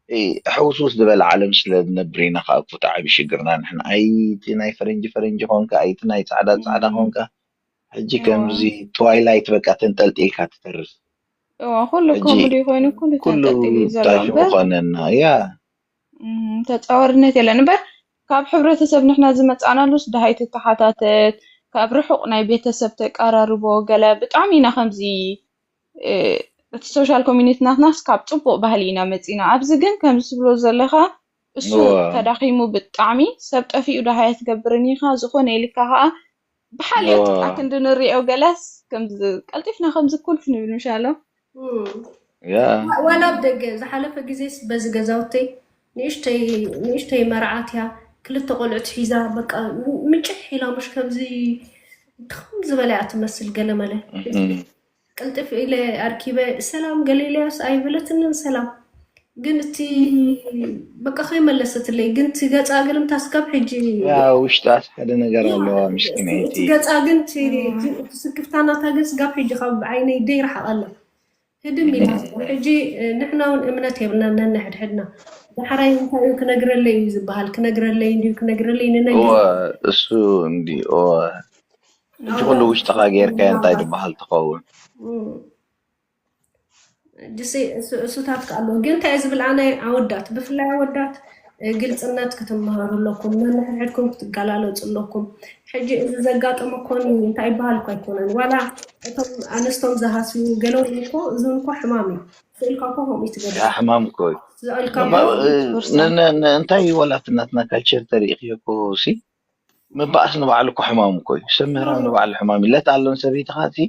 እ፣ ሕውስውስ ዝበለ ዓለም ስለ ንነብር ኢና ከዓ እኮ እቲ ዓቢ ሽግርና ንሕና። ኣይቲ ናይ ፈረንጂ ፈረንጂ ኾንካ፣ ኣይቲ ናይ ጻዕዳ ጻዕዳ ኾንካ፣ ሕጂ ከምዚ ትዋይላይት በቃ ተንጠልጢልካ ትተርፍ። እዋ፣ ኩሉ ሕጂ ከምኡ ድዩ ኮይኑ? ኩሉ ኩሉ ተንጠልጢሉ እዩ ዘሎ እንታይ ሽሙ እምበር፣ ኮነና? ያ። እም፣ ተጻዋርነት የለን እምበር፣ ካብ ሕብረተሰብ ንሕና ዝመጻእናሉስ ደሃይ ትተሓታተት፣ ካብ ርሑቕ ናይ ቤተሰብ ተቀራርቦ፣ ገለ ብጣዕሚ ኢና ከምዚ፣ እ፣ እቲ ሶሻል ኮሚኒቲ ናትናስ ካብ ጽቡቕ ባህሊ ኢና መጺና። ኣብዚ ግን ከምዚ ትብሎ ዘለኻ፣ እሱ እዋ። ተዳኺሙ ብጣዕሚ፣ ሰብ ጠፊኡ ደሃይ ኣይትገብርን ኢኻ፣ ዝኾነ ኢልካ ኸኣ ብሓልዮት እዋ። ኣክንዲ ንሪኦ ገለስ ከምዚ ቀልጢፍና ከምዚ ኩልፍ ንብል ምሻሎ። እም። ያ። ዋ-፣ ዋላ ኣብ ደገ ዝሓለፈ ግዜስ በዚ ገዛውተይ ንእሽተይ፣ ንእሽተይ መርዓት እያ፣ ክልተ ቆልዑት ሒዛ፣ በቃ ም-፣ ምጭሕ ኢላ፣ ምሽ ከምዚ ድኽም ዝበለ እያ ትመስል ገለመለ። እም። ቅልጥፍ ኢለ ኣርኪበ፣ "ሰላም ገለ ኢለያስ?" ኣይበለትንን ሰላም። ግን እቲ በቃ ከይመለሰትለይ፣ ግን እቲ ገጻ ግን ምታስ ካብ ሕጂ ያ፣ ውሽጣስ ሓደ ነገር ያ፣ ኣለዋ እቲ፣ ምስኪነይቲ። እቲ ገጻ ግን እቲ፣ እም። እቲ፣ እቲ ስክፍታ ናታ ግን ስጋብ ሕጂ ካብ ዓይነይ ደይረሓቐ ኣሎ። ህድም ኢላ። ሕጂ፣ እ፣ ንሕና እውን እምነት የብልናን ነንሕድሕድና። ዳሕራይ እንታይ እዩ ክነግረለይ እዩ ዝበሃል? ክነግረለይ እንድዩ ክነግረለይ ንነግር። እወ፣ እሱ እንዲ፣ እወ። ሕጂ ኩሉ ውሽጥኻ ጌርካዮ እንታይ ዝበሃል ትኸውን? እም። ጅሲ እሱ-፣ እሱታት ከ ኣለዉ። ግን እንታይ እየ ዝብል ኣነ ኣወዳት፣ ብፍላይ ኣወዳት፣ እ፣ ግልጽነት ክትመሃሩ ኣለኩም፣ ነንሕድሕድኩም ክትገላለጹ ኣለኩም። ሕጂ እዚ ዘጋጠመ ኮን እንታይ ይበሃል እኮ ኣይኮነን። ዋላ እቶም ኣንስቶም ዝሃስዩ ገለ እውን እኮ፣ እዚ እውን እኮ ሕማም እዩ። ስእልካ እኮ ከምኡ እዩ ትገብር። ያ ሕማም እኮ እዩ። ስእልካ እኮ እ፣ ን-፣ ን-፣ ን-፣ እንታይ እዩ ዋላ እቲ ናትና ካልቸር ተሪእኽዮ እኮ ሲ፣ ምባኣስ ንባዕሉ እኮ ሕማም እኮ እዩ። ሰብ ምህራም ንባዕሉ ሕማም እዩ። ለት ኣሎን ሰበይትኻ ሲ፣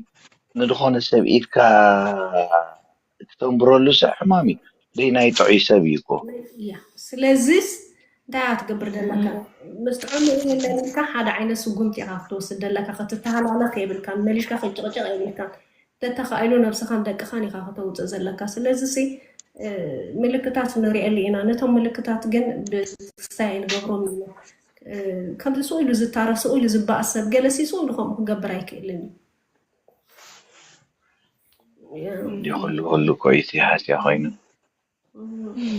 ንድኾነ ሰብ ኢድካ ክተንብረሉ ሰብ ሕማም እዩ። ደይ ናይ ጥዑይ ሰብ እዩ እኮ። እያ። ስለዚስ እንታይ እያ ትገብር ዘለካ? እም። ምስ ጥዑይ የለን ኢልካ ሓደ ዓይነት ስጉምቲ ኢኻ ክትወስድ ዘለካ፣ ክትተሃላለኽ የብልካን፣ መሊስካ ክትጭቕጭቕ የብልካን። ተተኻኢሉ ነብስኻን ደቅኻን ኢኻ ከተውፅእ ዘለካ። ስለዚሲ፣ እ፣ ምልክታት ንሪኤሉ ኢና። ነቶም ምልክታት ግን ብክስታይ ኣይንገብሮም ኢና። እ፣ ከምዚ ስቕ ኢሉ ዝታረስ፣ ስቕ ኢሉ ዝበኣስ ሰብ ገለሲ ስቕ ኢሉ ከምኡ ክገብር ኣይክእልን እዩ። እንዲ ኩሉ፣ ኩሉ እኮ እዩ ሃስያ ኮይኑ። እም።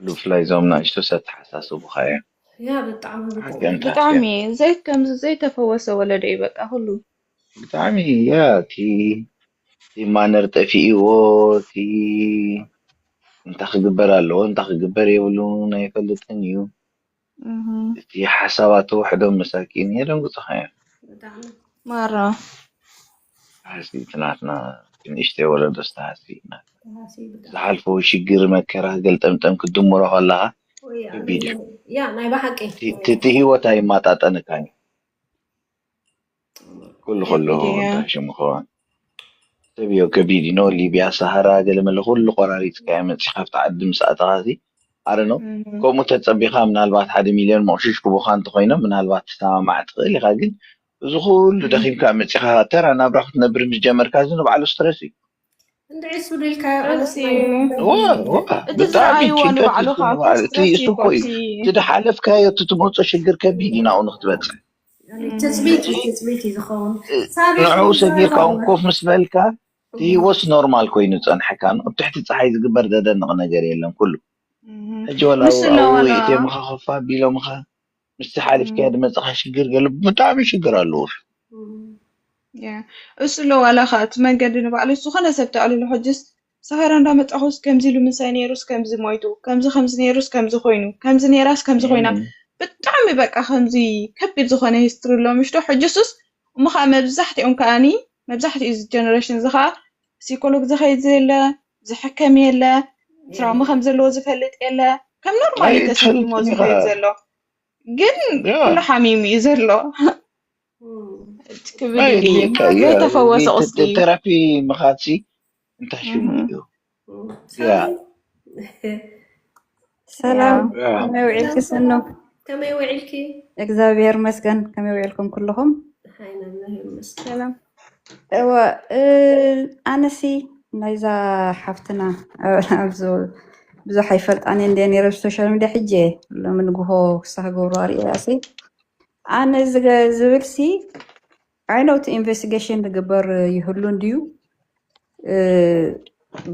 ብፍላይ እዞም ንእሽቶ ሰብ ተሓሳስቡኻ እዮም። ያ፣ ብጣዕሚ፣ ሓቂ ብጣዕሚ። እንታይ ብጣዕሚ ሓቂ? ዘይ-፣ ከምዚ ዘይተፈወሰ ወለዶ እዩ በቃ ኩሉ። ብጣዕሚ፣ ያ፣ እቲ፣ እቲ ማነር ጠፊእዎ፣ እቲ እንታይ ክግበር ኣለዎ፣ እንታይ ክግበር የብሉን ኣይፈልጥን እዩ። እቲ ሓሳባት ተውሕዶም መሳኪን የደንግጹኻ እዮም። ማራ ሓሲ ትናትና ንእሽተይ ወለዶ ዝተሓሲ ዝሓልፈው ሽግር መከራ ገልጠምጠም ክትድምሮ ከለኻ ከቢድ እዩ። ያ ናይ ብሓቂ እቲ ህይወት ኣይማጣጠንካን እዩ። ኩሉ ከሎ ሽሙ ከዋን ሰብ እዮ ከቢድ ነው። ሊቢያ ሰሃራ ገለመለ ኩሉ ቆራሪፅካ መፂ ካብቲ ዓዲ ምስ ኣተኻሲ ኣረ ነው ከምኡ ተፀቢኻ ምናልባት ሓደ ሚሊዮን መቑሽሽ ክቡኻ እንተኮይኖም ምናልባት ትሰማማዕ ትኽእል ኢኻ። ግን እዚ ኩሉ ደኺምካ መፂኻ ተራ ናብራ ክትነብር ምስ ጀመርካ እዚ ንባዕሉ ስትረስ እዩ። እንድዒ ሱድ ኢልካዮ ቃልሲ እዩ። ዋ ዋ እቲ ብጣዕሚ ዝረኣይዎ ጭንቀት ንባዕሉ እዩ ከዓ ዝኮኑ ማለት እቲ ስትረስ እሱ እዩ እኮ እዩ ኮርሲ እቲ ዝሓለፍካዮ እቲ ትመፆ ሽግር ከቢድ እዩ ናብኡ ንክትበፅሕ ትፅቢት እዩ፣ ትፅቢት እዩ ዝኸውን። ሳቢ ንዕኡ ዝኸውን ሰጊርካ እውን ዝኸውን። ኮፍ ምስ በልካ እቲ ህይወት ኖርማል ኮይኑ ዝፀንሐካ ነው። ኣብ ትሕቲ ፀሓይ ዝግበር ዘደንቕ ነገር የለን ኩሉ ሕጂ ወላ ምስሎ ኣብኡ ወላ ኢትዮምኻ ኮፍ ኣቢሎምኻ ምስቲ ሓሊፍካዮ ዝመፅኻ ሽግር ገለ ብጣዕሚ ሽግር ኣለዎ። ያ እሱ ኣሎ ዋላ ኸ እቲ መንገዲ ንባዕሉ ዝኾነ ሰብ ተዕልሎ ሕጅስ ሰሃራ እንዳመጣኹስ ከምዚ ኢሉ ምሳይ ነይሩስ ከምዚ ሞይቱ ከምዚ ከምዚ ነይሩስ ከምዚ ኮይኑ ከምዚ ነይራስ ከምዚ ኮይና ብጣዕሚ በቃ ከምዚ ከቢድ ዝኾነ ሂስትሪ ኣሎ ምሽቶ ሕጅሱስ እሞ ከዓ መብዛሕትኦም ከዓኒ መብዛሕትኡ እዚ ጀነሬሽን እዚ ከዓ ሲኮሎግ ዝኸይድ ዘየለ ዝሕከም የለ ትራውማ ከም ዘለዎ ዝፈልጥ የለ ከም ኖርማል ኣይ ተሰኪሞ ትፈልጥን ኢኻ ዝኸይድ ዘሎ ግን ያ ኩሉ ሓሚሙ እዩ ዘሎ እቲ ክብል ኣይ ይድሊ ካ- ያ- ዘይተፈወሰ ተ- ቁስሊ ተ- ቴራፒ ምኻድሲ እንታይ ሽሙ እዩ ያ ሰላም ያ ከመይ ውዒልኪ ሰኖ? ከመይ ውዒልኪ? እግዚኣብሔር መስገን ከመይ ውዒልኩም ኩልኹም? ሓይናና ይመስገን። ሰላም እወ እ፣ ኣነሲ ናይዛ ሓፍትና ኣብዚ ብዙሕ ኣይፈልጣን እንደ ነረ ሶሻል ሚዲያ ሕጂ ሎሚ ንግሆ ክሳህ ገብሩ ኣርእያሲ ኣነ ዝገ- ዝብልሲ ዓይነውቲ ኢንቨስቲጌሽን ዝግበር ይህሉ እንድዩ እ፣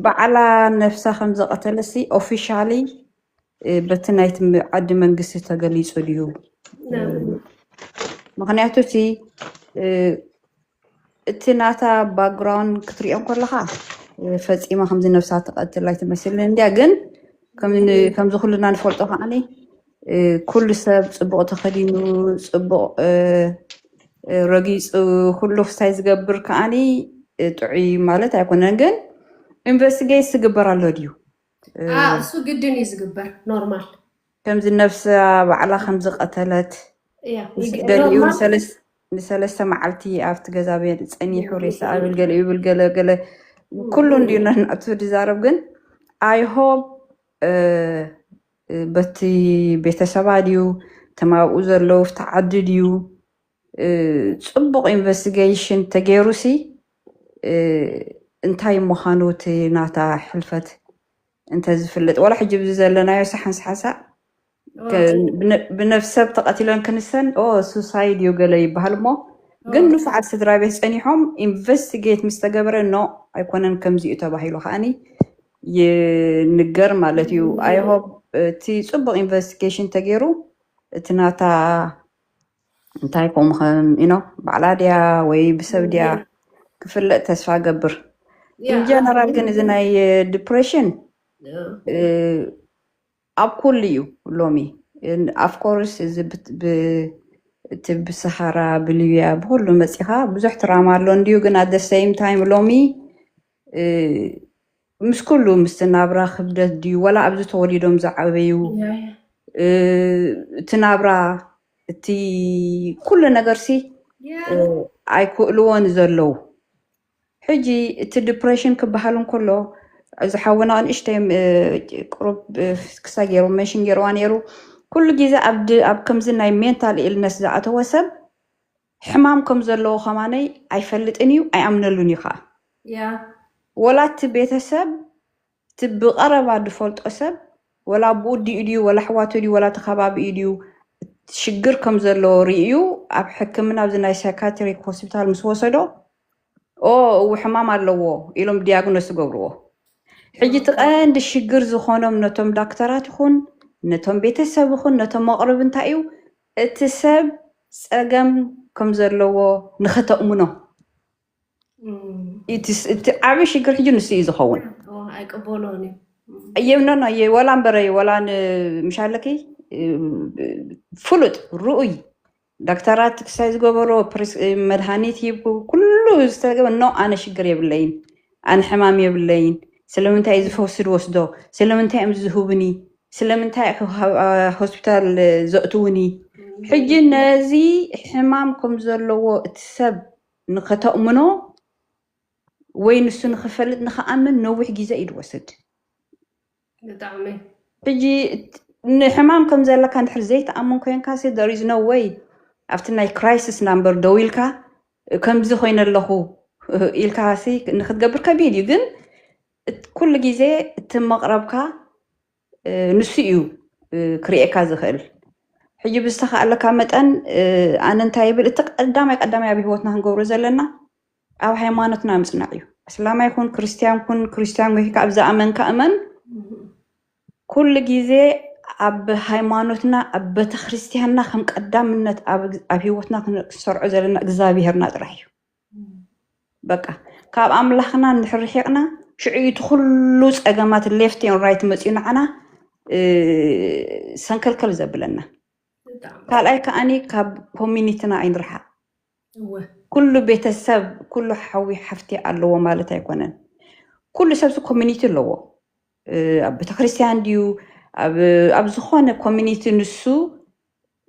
ባዕላ ነፍሳ ከም ዘቐተለሲ ኦፊሻሊ እ፣ በቲ ናይቲ ም- ዓዲ መንግስቲ ተገሊፁ ድዩ? እ፣ ምክንያቱ እቲ እ፣ እቲ ናታ ባክግራውንድ ክትሪኦ ከለካ እ፣ ፈፂማ ከምዚ ነፍሳ ትቀትል ኣይትመስልን እንድያ። ግን ከም ን- ከምዚ ኩልና ንፈልጦ ከዓኒ እ፣ ኩሉ ሰብ ፅቡቅ ተከዲኑ ፅቡቅ እ፣ እ፣ ረጊፁ ኩሉ ክስታይ ዝገብር ከዓኒ እ፣ ጥዑይ ማለት ኣይኮነን። ግን ኢንቨስቲጌት ዝግበር ኣሎ ድዩ? እ፣ አ እሱ ግድን እዩ ዝግበር ኖርማል ከምዚ ነፍሳ ባዕላ ከምዚ ቀተለት እያ ምስ ይግ- ገሊኡ ኖርማል ንሰለስ- ንሰለስተ መዓልቲ ኣብቲ ገዛ ቤት ፀኒሑ ሬሳ ኣብል ገሊኡ ይብል ገለ ገለ ኩሉ እንዲዩ ነናቱ ዝዛረብ ግን I hope እ፣ እ፣ በቲ ቤተሰባ ድዩ ተማብኡ ዘለዉ ኣብቲ ዓዲ ድዩ እ፣ ፅቡቅ ኢንቨስቲጌሽን ተገይሩሲ እ፣ እንታይ ምዃኑ እቲ ናታ ሕልፈት እንተዝፍለጥ ዋላ ሕጂ ብዚ ዘለናዮ ሰሓን ሰሓሳ ብነፍሰብ ተቐቲለን ክንሰን ኦ ሱሳይድ እዩ ገለ ይበሃል እሞ ግን ንፉዓት ስድራ ቤት ጸኒሖም ኢንቨስቲጌት ምስ ተገበረ ኖ ኣይኮነን ከምዚኡ ተባሂሉ ከዓኒ ይንገር ማለት እዩ። I hope እቲ ጽቡቕ ኢንቨስቲጌሽን ተገይሩ እቲ ናታ እንታይ ከም ከም you know ባዕላ ድያ ወይ ብሰብ ድያ ክፍለጥ ተስፋ ገብር። In general ግን እዚ ናይ ዲፕሬሽን ኣብ ኩሉ እዩ ሎሚ of course እዚ እቲ ብሰሃራ ብሊብያ ብኩሉ መፂኻ ብዙሕ ትራማ ኣሎ እንድዩ ግን at the same time ሎሚ ምስ ኩሉ ምስቲ ናብራ ክብደት ድዩ ዋላ ኣብዚ ተወሊዶም ዝዓበዩ እቲ ናብራ እቲ ኩሉ ነገርሲ ኣይክእልዎን ዘለዉ ሕጂ እቲ ዲፕሬሽን ክበሃል እንከሎ እዚ ሓውና ንእሽተይ ቁሩብ ክሳ ገይሩ መንሽን ገይርዋ ነይሩ ኩሉ ግዜ ኣብ ከምዚ ናይ ሜንታል ኢልነስ ዝኣተወ ሰብ ሕማም ከም ዘለዎ ከማነይ ኣይፈልጥን እዩ ኣይኣምነሉን እዩ ከዓ ወላ እቲ ቤተሰብ እቲ ብቐረባ ዝፈልጦ ሰብ ወላ ኣቦኡ ዲኡ ድዩ ወላ ኣሕዋቱ ድዩ ወላ እቲ ከባቢኡ ድዩ ሽግር ከም ዘለዎ ርእዩ ኣብ ሕክምና ኣብዚ ናይ ሳይካትሪክ ሆስፒታል ምስ ወሰዶ ኦ እው ሕማም ኣለዎ ኢሎም ዲያግኖስ ዝገብርዎ። ሕጂ እቲ ቀንዲ ሽግር ዝኾኖም ነቶም ዳክተራት ይኹን ነቶም ቤተሰብ ይኹን ነቶም መቕርብ እንታይ እዩ እቲ ሰብ ፀገም ከም ዘለዎ ንኸተእምኖ እቲ ዓብዪ ሽግር ሕጂ ንሱ እዩ ዝኸውን። ኣይቅበሎን እዩ እየምኖ ወላ እምበረ ወላ ምሻለኪ እ፣ ፍሉጥ ርኡይ ዳክተራት ክሳይ ዝገበሮ ፕሪስ-፣ መድሃኒት ሂብኩ ኩሉ ዝተገበ ኖ፣ ኣነ ሽግር የብለይን፣ ኣነ ሕማም የብለይን። ስለምንታይ እዚ ፈውሲ ዝወስዶ? ስለምንታይ እዮም ዝህቡኒ? ስለምንታይ ሆ-፣ ሆስፒታል ዘእትውኒ? ሕጂ ነዚ ሕማም ከም ዘለዎ እቲ ሰብ ንኸተእምኖ ወይ ንሱ ንኽፈልጥ ንኽኣምን ነዊሕ ግዜ እዩ ዝወስድ። ብጣዕሚ ሕጂ እት-፣ ንሕማም ከም ዘለካ እንድሕር ዘይትኣምን ኮንካ ሲ there is no way ኣብቲ ናይ crisis number ደው ኢልካ ከምዚ ኮይነ ኣለኹ ኢልካ ሲ ንክትገብር ከቢድ እዩ። ግን እት-፣ ኩሉ ግዜ እቲ መቕረብካ እ፣ ንሱ እዩ እ፣ ክርእየካ ዝኽእል። ሕጂ ብዝተኻእለካ መጠን እ፣ ኣነ እንታይ ይብል፣ እቲ ቀዳማይ ቀዳማይ ኣብ ህይወትና ክንገብሮ ዘለና ኣብ ሃይማኖትና ምፅናዕ እዩ። እስላማይ ኩን ክርስቲያን ኩን፣ ክርስቲያን ወይ ከዓ ኣብ ዝኣመንካ እመን፣ ኩሉ ግዜ ኣብ ሃይማኖትና ኣብ ቤተክርስትያንና ከም ቀዳምነት ኣብ፣ ኣብ ህይወትና ክንሰርዖ ዘለና እግዚኣብሄርና ጥራሕ እዩ። በቃ ካብ ኣምላኽና እንድሕር ርሒቕና ሽዑ እቲ ኩሉ ፀገማት left and right መፅኡ ንዓና እ፣ ሰንከልከል ዘብለና። ብጣዕሚ ካልኣይ ከዓኒ ካብ ኮሚኒቲና ኣይንርሓቕ። እወ ኩሉ ቤተሰብ ኩሉ ሓዊ ሓፍቲ ኣለዎ ማለት ኣይኮነን። ኩሉ ሰብሲ ኮሚኒቲ ኣለዎ። እ፣ ኣብ ቤተክርስትያን ድዩ ኣብ፣ ኣብ ዝኾነ ኮሚኒቲ ንሱ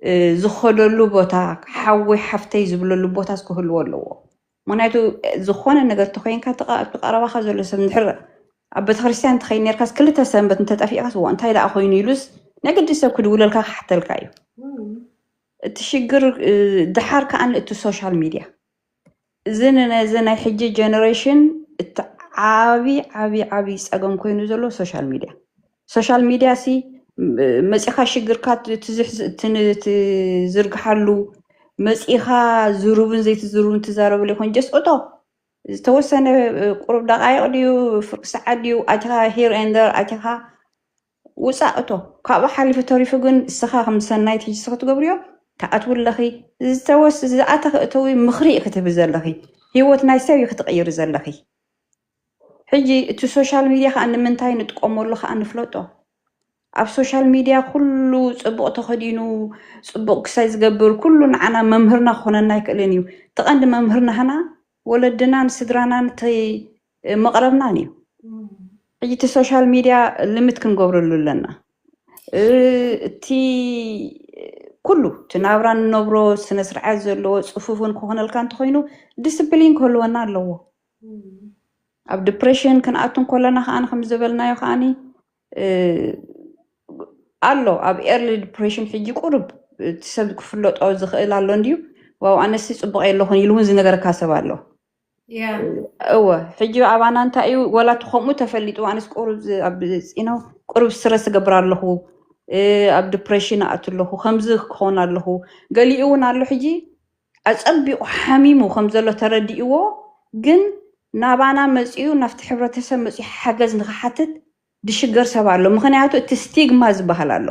እ፣ ዝኸደሉ ቦታ ሓወይ ሓፍተይ ዝብለሉ ቦታ ክህልዎ ኣለዎ። ምክንያቱ ዝኾነ ነገር ተኮይንካ እቲ ቀ-፣ ኣብቲ ቀረባኻ ዘሎ ሰብ እንድሕር ኣብ ቤተክርስትያን ትኸይድ ነርካስ ክልተ ሰንበት እንተጠፊእካስ ዋ እንታይ ደኣ ኮይኑ ኢሉስ ናይ ግዲ ሰብ ክድውለልካ ክሓተልካ እዩ። እቲ ሽግር እ፣ ደሓር ከኣ እቲ ሶሻል ሚድያ እዚ ንነዚ ናይ ሕጂ ጀነሬሽን እቲ ዓቢ ዓቢ ዓቢ ጸገም ኮይኑ ዘሎ ሶሻል ሚድያ። ሶሻል ሚድያ ሲ ም-፣ መጺኻ ሽግርካ ት-፣ ትዝሕ-፣ ት-፣ ትዝርግሓሉ፣ መጺኻ ዝሩብን ዘይትዝሩብን ትዛረበሉ ይኾን። ጀስ እቶ ዝተወሰነ እ፣ ቁሩብ ደቃይቕ ድዩ፣ ፍርቂ ሰዓት ድዩ፣ ኣቲኻ here and there ኣቲኻ ውፃእ እቶ። ካብኡ ሓሊፉ ተሪፉ ግን እስኻ ከም ሰናይት ሕጂ እስኺ ትገብርዮ ትኣትዊ ኣለኺ። ዝተወስ-፣ ዝኣተኸ እተዊ ምኽሪ እዩ ክትህቢ ዘለኺ። ህይወት ናይ ሰብ እዩ ክትቕይሪ ዘለኺ። ሕጂ እቲ ሶሻል ሚድያ ከዓ ንምንታይ ንጥቀመሉ ከዓ ንፍለጦ። ኣብ ሶሻል ሚድያ ኩሉ ፅቡቕ ተኸዲኑ፣ ፅቡቕ ክሳይ ዝገብር ኩሉ ንዓና መምህርና ክኾነና ኣይክእልን እዩ። እቲ ቀንዲ መምህር ናህና ወለድናን ስድራናን እቲ መቕረብናን እዩ። ሕጂ እቲ ሶሻል ሚድያ ሊሚት ክንገብረሉ ኣለና። እ፣ እቲ ኩሉ እቲ ናብራ ንነብሮ ስነ ስርዓት ዘለዎ ፅፉፍን ክኾነልካ እንተኾይኑ ዲስፕሊን ክህልወና ኣለዎ። ኣብ ዲፕሬሽን ክንኣቱ እንከለና ከዓኒ ከም ዝበልናዮ ከዓኒ እ፣ ኣሎ ኣብ ኤርሊ ዲፕሬሽን ሕጂ ቁሩብ እቲ ሰብ ክፍለጦ ዝኽእል ኣሎ እንድዩ። ዋው ኣነሲ ፅቡቕ የለኹን ኢሉ እውን ዝነገረካ ሰብ ኣሎ። ያ እወ ሕጂ ኣባና እንታይ እዩ ወላ እቲ ከምኡ ተፈሊጡ ኣነስ ቁሩብ ዝ-፣ ኣብ ፂኖ ቁሩብ ስትረስ እገብር ኣለኹ እ፣ ኣብ ዲፕሬሽን ኣእቱ ኣለኹ ከምዚ ክኸውን ኣለኹ። ገሊኡ እውን ኣሎ ሕጂ ኣፀቢቑ ሓሚሙ ከም ዘሎ ተረዲእዎ ግን ናባና መፂኡ ናብቲ ሕብረተሰብ መፂኡ ሓገዝ ንክሓትት ድሽገር ሰብ ኣሎ። ምክንያቱ እቲ ስቲግማ ዝበሃል ኣሎ።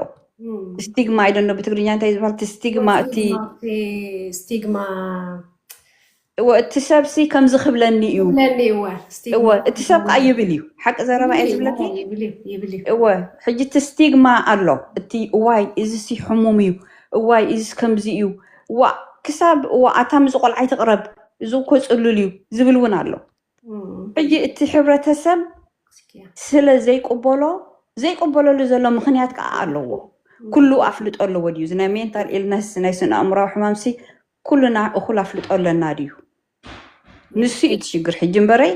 ስቲግማ ኣይደኖ ብትግርኛ እንታይ ዝበሃል እቲ ስቲግማ እቲ ስቲግማ እወ እቲ ሰብሲ ከምዚ ክብለኒ እዩ ለኒ እወ እወ እቲ ሰብ ከዓ ይብል እዩ ሓቂ ዘረባ እየ ዝብለኪ። ይብል እዩ ይብል እዩ እወ ሕጂ እቲ ስቲግማ ኣሎ። እቲ እዋይ እዚ ሲ ሕሙም እዩ፣ እዋይ እዚ ከምዚ እዩ፣ ዋ ክሳብ እዋ ኣታ ምዚ ቆልዓ ኣይትቕረብ፣ እዚ እኮ ፅሉል እዩ ዝብል እውን ኣሎ። ሕጂ እቲ ሕብረተሰብ ስለ ዘይቅበሎ ዘይቅበለሉ ዘሎ ምክንያት ከዓ ኣለዎ። ኩሉ ኣፍልጦ ኣለዎ ድዩ? እዚ ናይ ሜንታል ኢልነስ ናይ ስነ ኣእምራዊ ሕማምሲ ኩልና እኩል ኣፍልጦ ኣለና ድዩ? ንሱ እዩ እቲ ሽግር ሕጂ እምበረይ።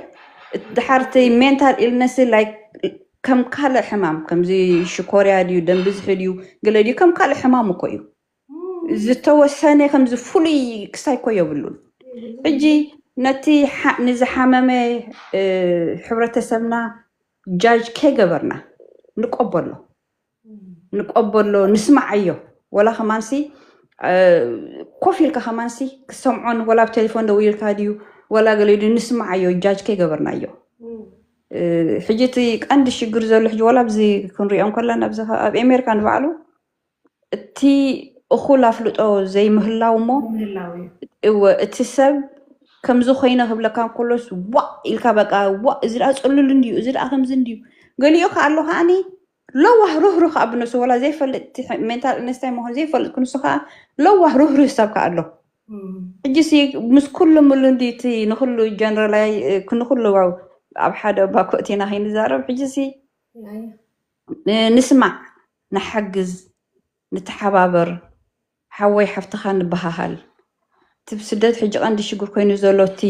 እቲ ድሓር እቲ ሜንታል ኢልነስ ላይክ ከም ካልእ ሕማም ከምዚ ሽኮርያ ድዩ ደም ብዝሒ ድዩ ገለ ድዩ ከም ካልእ ሕማም እኮ እዩ። ዝተወሰነ ከምዚ ፍሉይ ክሳይ እኮ የብሉን። ሕጂ ነቲ ሓ-፣ ንዝሓመመ እ፣ ሕብረተሰብና ጃጅ ከይገበርና ንቀበሎ ንቀበሎ ንስማዓዮ። ወላ ከማንሲ እ፣ ኮፍ ኢልካ ከማንሲ ክሰምዖን ወላ ኣብ ቴሌፎን ደው ኢልካ ድዩ ወላ ገለ ድዩ ንስማዓዮ ጃጅ ከይገበርናዮ። እ፣ ሕጂ እቲ ቀንዲ ሽግር ዘሎ ሕጂ ወላ ኣብዚ ክንሪኦ እንከለና ኣብዚ ከ-፣ ኣብ ኣሜሪካ ንባዕሉ እቲ እኹል ኣፍልጦ ዘይምህላው እሞ ምህላው እዩ እወ እቲ ሰብ ከምዚ ኮይነ ክብለካ እንከሎስ ዋእ ኢልካ በቃ ዋእ እዚ ደኣ ፅሉል እንድዩ እዚ ደኣ ከምዚ እንድዩ ገሊኡ ከ ኣሎ ከዓኒ ለዋህ ርህሩህ ኣብ ነሱ ወላ ዘይፈልጥ ሜንታል ኢልነስ እንታይ ምዃኑ ዘይፈልጥ ክንሱ ከዓ ለዋህ ርህሩህ ሰብ ከዓ ኣሎ። ሕጂ ሲ ምስ ኩሉ ምሉ እንዲ እቲ ንኩሉ ጀነራላይ ንኩሉ ኣብ ሓደ ባኮ እቲና ከይንዛረብ ሕጂ ሲ ንስማዕ፣ ንሓግዝ፣ ንተሓባበር፣ ሓወይ ሓፍትኻ ንበሃሃል። እቲ ብስደት ሕጂ ቀንዲ ሽግር ኮይኑ ዘሎ እቲ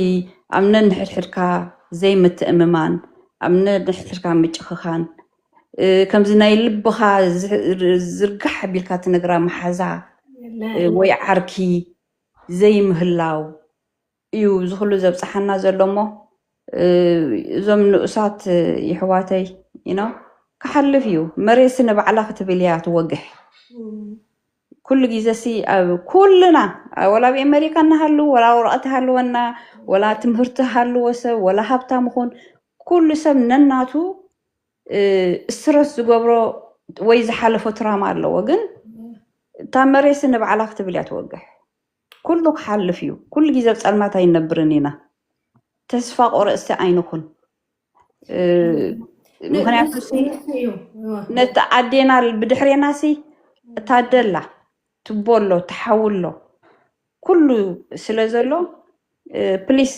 ኣብ ነንሕድሕድካ ዘይምትእምማን፣ ኣብ ነንሕድሕድካ ምጭኽኻን፣ ከምዚ ናይ ልብኻ ዝርጋሕ ኣቢልካ ትነግራ መሓዛ ወይ ዓርኪ ዘይምህላው እዩ እዚ ኩሉ ዘብፅሓና ዘሎ እሞ እዞም ንኡሳት ይሕዋተይ ኢኖ ክሓልፍ እዩ። መሬትሲ ንባዕላ ክትብል እያ ትወግሕ። ኩሉ ግዜ ሲ ኣብ ኩልና ወላ ኣብ ኣሜሪካ እናሃሉ ወላ ወረቐት ሃልወና ወላ ትምህርቲ ሃልዎ ሰብ ወላ ሃብታም ኹን ኩሉ ሰብ ነናቱ ስትረስ ዝገብሮ ወይ ዝሓለፎ ትራማ ኣለዎ። ግን እታ መሬትሲ ንባዕላ ክትብል እያ ትወግሕ። ኩሉ ክሓልፍ እዩ። ኩሉ ግዜ ኣብ ፀልማት ኣይነብርን ኢና። ተስፋ ቆረፅቲ ኣይንኹን። ምክንያቱ ነቲ ኣዴና ብድሕሬና ሲ እታደላ ትቦሎ ትሓውሎ ኩሉ ስለ ዘሎ ፕሊስ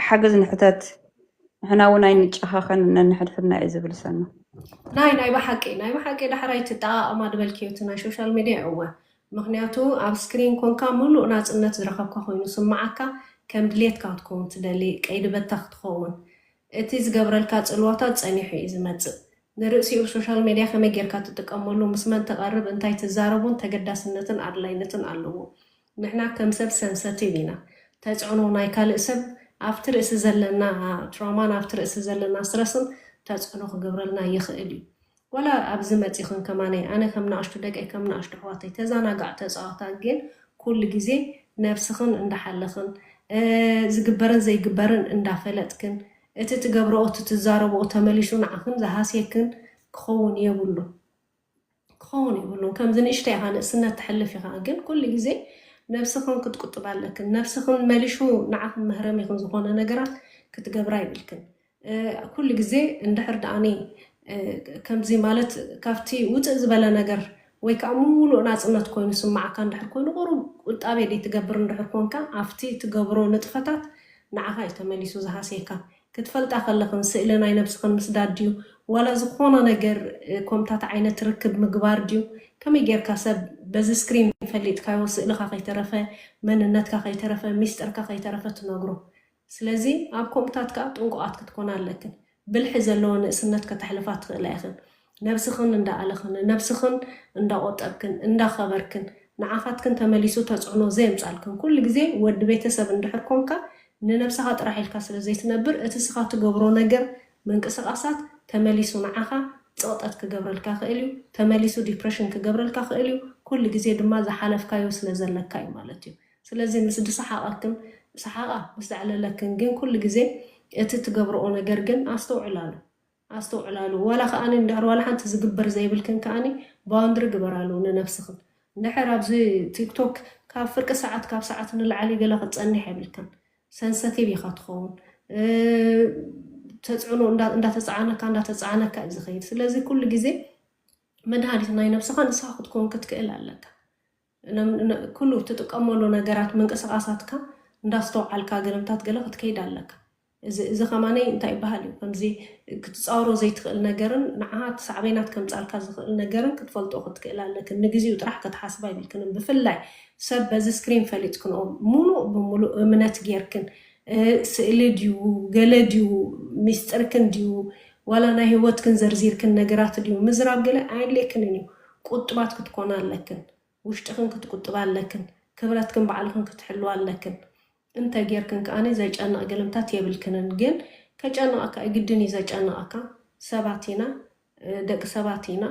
ሓገዝ ንሕተት። ንሕና እውን ኣይንጨኻኸን ነንሕድሕድና እዩ ዝብል ሰና። ናይ ናይ ብሓቂ ናይ ብሓቂ ዳሕራይ ትጠቃቀማ ድበልክዮ እቲ ናይ ሶሻል ሚድያ እወ። ምክንያቱ ኣብ ስክሪን ኮንካ ሙሉእ ናፅነት ዝረከብካ ኮይኑ ስማዓካ ከም ድሌትካ ክትከውን ትደሊ ቀይዲ በታ ክትከውን እቲ ዝገብረልካ ፅልዋታት ፀኒሑ እዩ ዝመፅእ። ንርእሲኡ ብ ሶሻል ሜድያ ከመይ ጌርካ ትጥቀመሉ፣ ምስ መን ትቐርብ፣ እንታይ ትዛረቡን ተገዳስነትን ኣድላይነትን ኣለዎ። ንሕና ከም ሰብ ሰንሰቲቭ ኢና። ተፅዕኖ ናይ ካልእ ሰብ ኣብቲ ርእሲ ዘለና ትራማን ኣብቲ ርእሲ ዘለና ስትረስን ተፅዕኖ ክገብረልና ይኽእል እዩ። ዋላ ኣብዚ መፂኽን ከማነይ ኣነ ከም ንኣሽቱ ደቀይ ከም ንኣሽቱ ኣሕዋተይ ተዘናጋዕ ተፃወታ ግን ኩሉ ግዜ ነብስኽን እንዳሓለኽን ዝግበርን ዘይግበርን እንዳፈለጥክን እቲ ትገብረኦ እቲ ትዛረብኦ ተመሊሱ ንዓኽን ዝሃስየክን ክኸውን የብሉን። ክኸውን የብሉን። ከምዚ ንእሽተይ ኢኻ ንእስነት ትሕልፍ ኢኻ ግን ኩሉ ግዜ ነብስኽን ክትቁጥባ ኣለክን። ነብስኽን መሊሹ ንዓኽን መህረሚኽን ዝኾነ ነገራት ክትገብራ ይብልክን። ኩሉ ግዜ እንድሕር ደኣኒ ከምዚ ማለት ካብቲ ውፅእ ዝበለ ነገር ወይ ከዓ ሙሉእ ናፅነት ኮይኑ ስማዓካ እንድሕር ኮይኑ ቁሩብ ቁጣቤ ደይ ትገብር እንድሕር ኮንካ ኣብቲ ትገብሮ ንጥፈታት ንዓኻ እዩ ተመሊሱ ዝሃስየካ። ክትፈልጣ ከለኽን ስእሊ ናይ ነብስኽን ምስዳድ ድዩ ዋላ ዝኾነ ነገር ከምታት ዓይነት ርክብ ምግባር ድዩ? ከመይ ጌርካ ሰብ በዚ ስክሪን ፈሊጥካዮ ስእልኻ ከይተረፈ መንነትካ ከይተረፈ ሚስጥርካ ከይተረፈ ትነግሮ? ስለዚ ኣብ ከምኡታት ከዓ ጥንቁቓት ክትኮና ኣለክን። ብልሒ ዘለዎ ንእስነት ከተሕልፋ ትኽእላ ኢኽን። ነብስኽን እንዳኣለኽን ነብስኽን እንዳቆጠብክን እንዳኸበርክን ንዓኻትክን ተመሊሱ ተፅዕኖ ዘየምፃልክን ኩሉ ግዜ ወዲ ቤተሰብ እንድሕር ኮንካ ንነብስኻ ጥራሕ ኢልካ ስለ ዘይትነብር እቲ ስኻ ትገብሮ ነገር ምንቅስቃሳት ተመሊሱ ንዓኻ ፅቕጠት ክገብረልካ ክእል እዩ። ተመሊሱ ዲፕሬሽን ክገብረልካ ክእል እዩ። ኩሉ ግዜ ድማ ዝሓለፍካዮ ስለ ዘለካ እዩ ማለት እዩ። ስለዚ ምስ ድሰሓቐክን ሰሓቓ ምስ ዘዕለለክን ግን ኩሉ ግዜ እቲ ትገብርኦ ነገር ግን ኣስተውዕላሉ ኣስተውዕላሉ ዋላ ከኣኒ እንድሕር ዋላ ሓንቲ ዝግበር ዘይብልክን ከኣኒ ባውንድሪ ግበራሉ ንነብስኽን እንድሕር ኣብዚ ቲክቶክ ካብ ፍርቂ ሰዓት ካብ ሰዓት ንላዕሊ ገለ ክትፀንሕ የብልክን ሰንሰቲቭ ኢኻ ትኸውን ተፅዕኖ እንዳተፃዓነካ እንዳተፃዓነካ እዩ ዝኸይድ ስለዚ ኩሉ ግዜ መድሃኒት ናይ ነብስኻ ንስኻ ክትከውን ክትክእል ኣለካ ኩሉ ትጥቀመሉ ነገራት ምንቅስቃሳትካ እንዳስተውዓልካ ገለምታት ገለ ክትከይድ ኣለካ እዚ ከማነይ እንታይ ይበሃል እዩ ከምዚ ክትፃወሮ ዘይትኽእል ነገርን ንዓኻ ሳዕቤናት ከምፃልካ ዝኽእል ነገርን ክትፈልጦ ክትክእል ኣለክን ንግዚኡ ጥራሕ ክትሓስባ ይብልክንን ብፍላይ ሰብ በዚ ስክሪን ፈሊጥክንኦ ሙሉእ ብሙሉእ እምነት ጌርክን ስእሊ ድዩ ገለ ድዩ ሚስጥርክን ድዩ ዋላ ናይ ህይወትክን ዘርዚርክን ነገራት ድዩ ምዝራብ ገለ ኣየድልየክንን እዩ ቁጥባት ክትኮና ኣለክን ውሽጥኽን ክትቁጥባ ኣለክን ክብረትክን ባዕልኽን ክትሕልዋ ኣለክን እንተ ጌርክን ከኣኒ ዘጨንቕ ግልምታት የብልክንን ግን ከጨንቐካ ግድን እዩ ዘጨንቐካ ሰባት ኢና ደቂ ሰባት ኢና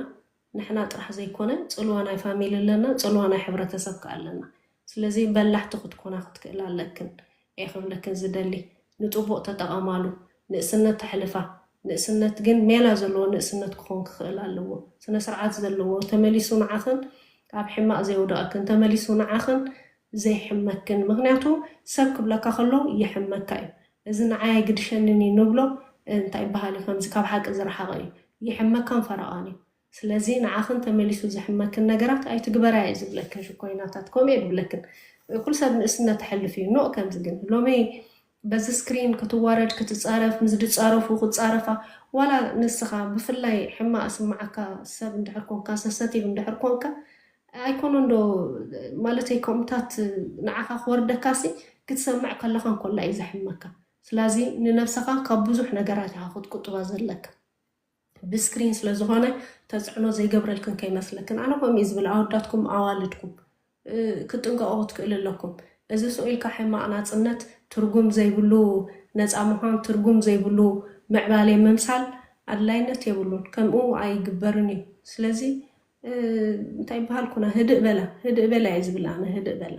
ንሕና ጥራሕ ዘይኮነ ፅልዋ ናይ ፋሚሊ ኣለና ፅልዋ ናይ ሕብረተሰብ ከኣ ኣለና ስለዚ በላሕቲ ክትኮና ክትክእል ኣለክን እየ ክብለክን ዝደሊ ንፅቡቕ ተጠቐማሉ ንእስነት ተሕልፋ ንእስነት ግን ሜላ ዘለዎ ንእስነት ክኾን ክኽእል ኣለዎ ስነ ስርዓት ዘለዎ ተመሊሱ ንዓኽን ኣብ ሕማቕ ዘየውድቐክን ተመሊሱ ንዓኽን ዘይሕመክን ምኽንያቱ ሰብ ክብለካ ከሎ ይሕመካ እዩ እዚ ንዓይ ግድሸንን እዩ ንብሎ እንታይ ይበሃል እዩ ከምዚ ካብ ሓቂ ዝረሓቐ እዩ ይሕመካን ፈረቓን እዩ። ስለዚ ንዓኽን ተመሊሱ ዝሕመክን ነገራት ኣይትግበራ እየ ዝብለክን ሽኮይናታት፣ ከምኡ እየ ዝብለክን። ኩሉ ሰብ ንእስነት ተሕልፍ እዩ። ኖእ ከምዚ ግን ሎሚ በዚ ስክሪን ክትዋረድ ክትጻረፍ፣ ምስ ዝጻረፉ ክትጻረፋ፣ ዋላ ንስኻ ብፍላይ ሕማቕ ስምዓካ ሰብ እንድሕር ኮንካ፣ ሰንሰቲቭ እንድሕር ኮንካ፣ ኣይኮነን ዶ ማለተይ ከምኡታት ንዓኻ ክወርደካሲ ክትሰምዕ ከለኻ እንኮላ እዩ ዘሕመካ። ስለዚ ንነብሰኻ ካብ ብዙሕ ነገራት ኢኻ ክትቁጥባ ዘለካ። ብስክሪን ስለ ዝኾነ ተፅዕኖ ዘይገብረልክን ከይመስለክን። ኣነ ከምኡ እዩ ዝብል ኣወዳትኩም ኣዋልድኩም እ፣ ክትጥንቀቑ ክትክእሉ ኣለኩም። እዚ ስቕ ኢልካ ሕማቕ ናጽነት ትርጉም ዘይብሉ ነጻ ምዃን ትርጉም ዘይብሉ ምዕባሌ ምምሳል ኣድላይነት የብሉን። ከምኡ ኣይግበርን እዩ። ስለዚ እ፣ እንታይ ይበሃል ኩና ህድእ በላ ህድእ በላ እየ ዝብል ኣነ ህድእ በላ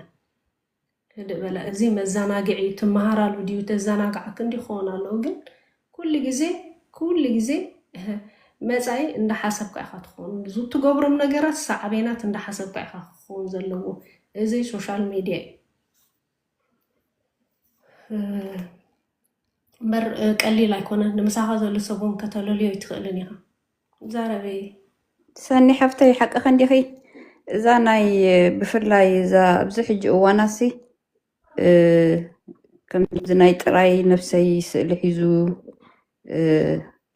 ህድእ በላ። እዚ መዘናግዒ ትመሃራሉ ድዩ ተዘናግዓክ እንዲ ክኸውን ኣለዎ ግን ኩሉ ግዜ ኩሉ ግዜ መጻኢ እንዳሓሰብካ ኢኻ ትኸውን። እዚ ትገብሮም ነገራት ሳዕቤናት እንዳሓሰብካ ኢኻ ክኸውን ዘለዎ። እዚ ሶሻል ሚድያ እዩ። እምበር ቀሊል ኣይኮነን። ንምሳኻ ዘሎ ሰብ እውን ከተለልዮ ኣይትኽእልን ኢኻ። ዛረበይ ሰኒ ሓፍተይ ሓቅኺ እንዲኺ። እዛ ናይ ብፍላይ እዛ ኣብዚ ሕጂ እዋናሲ ከምዚ ናይ ጥራይ ነፍሰይ ስእሊ ሒዙ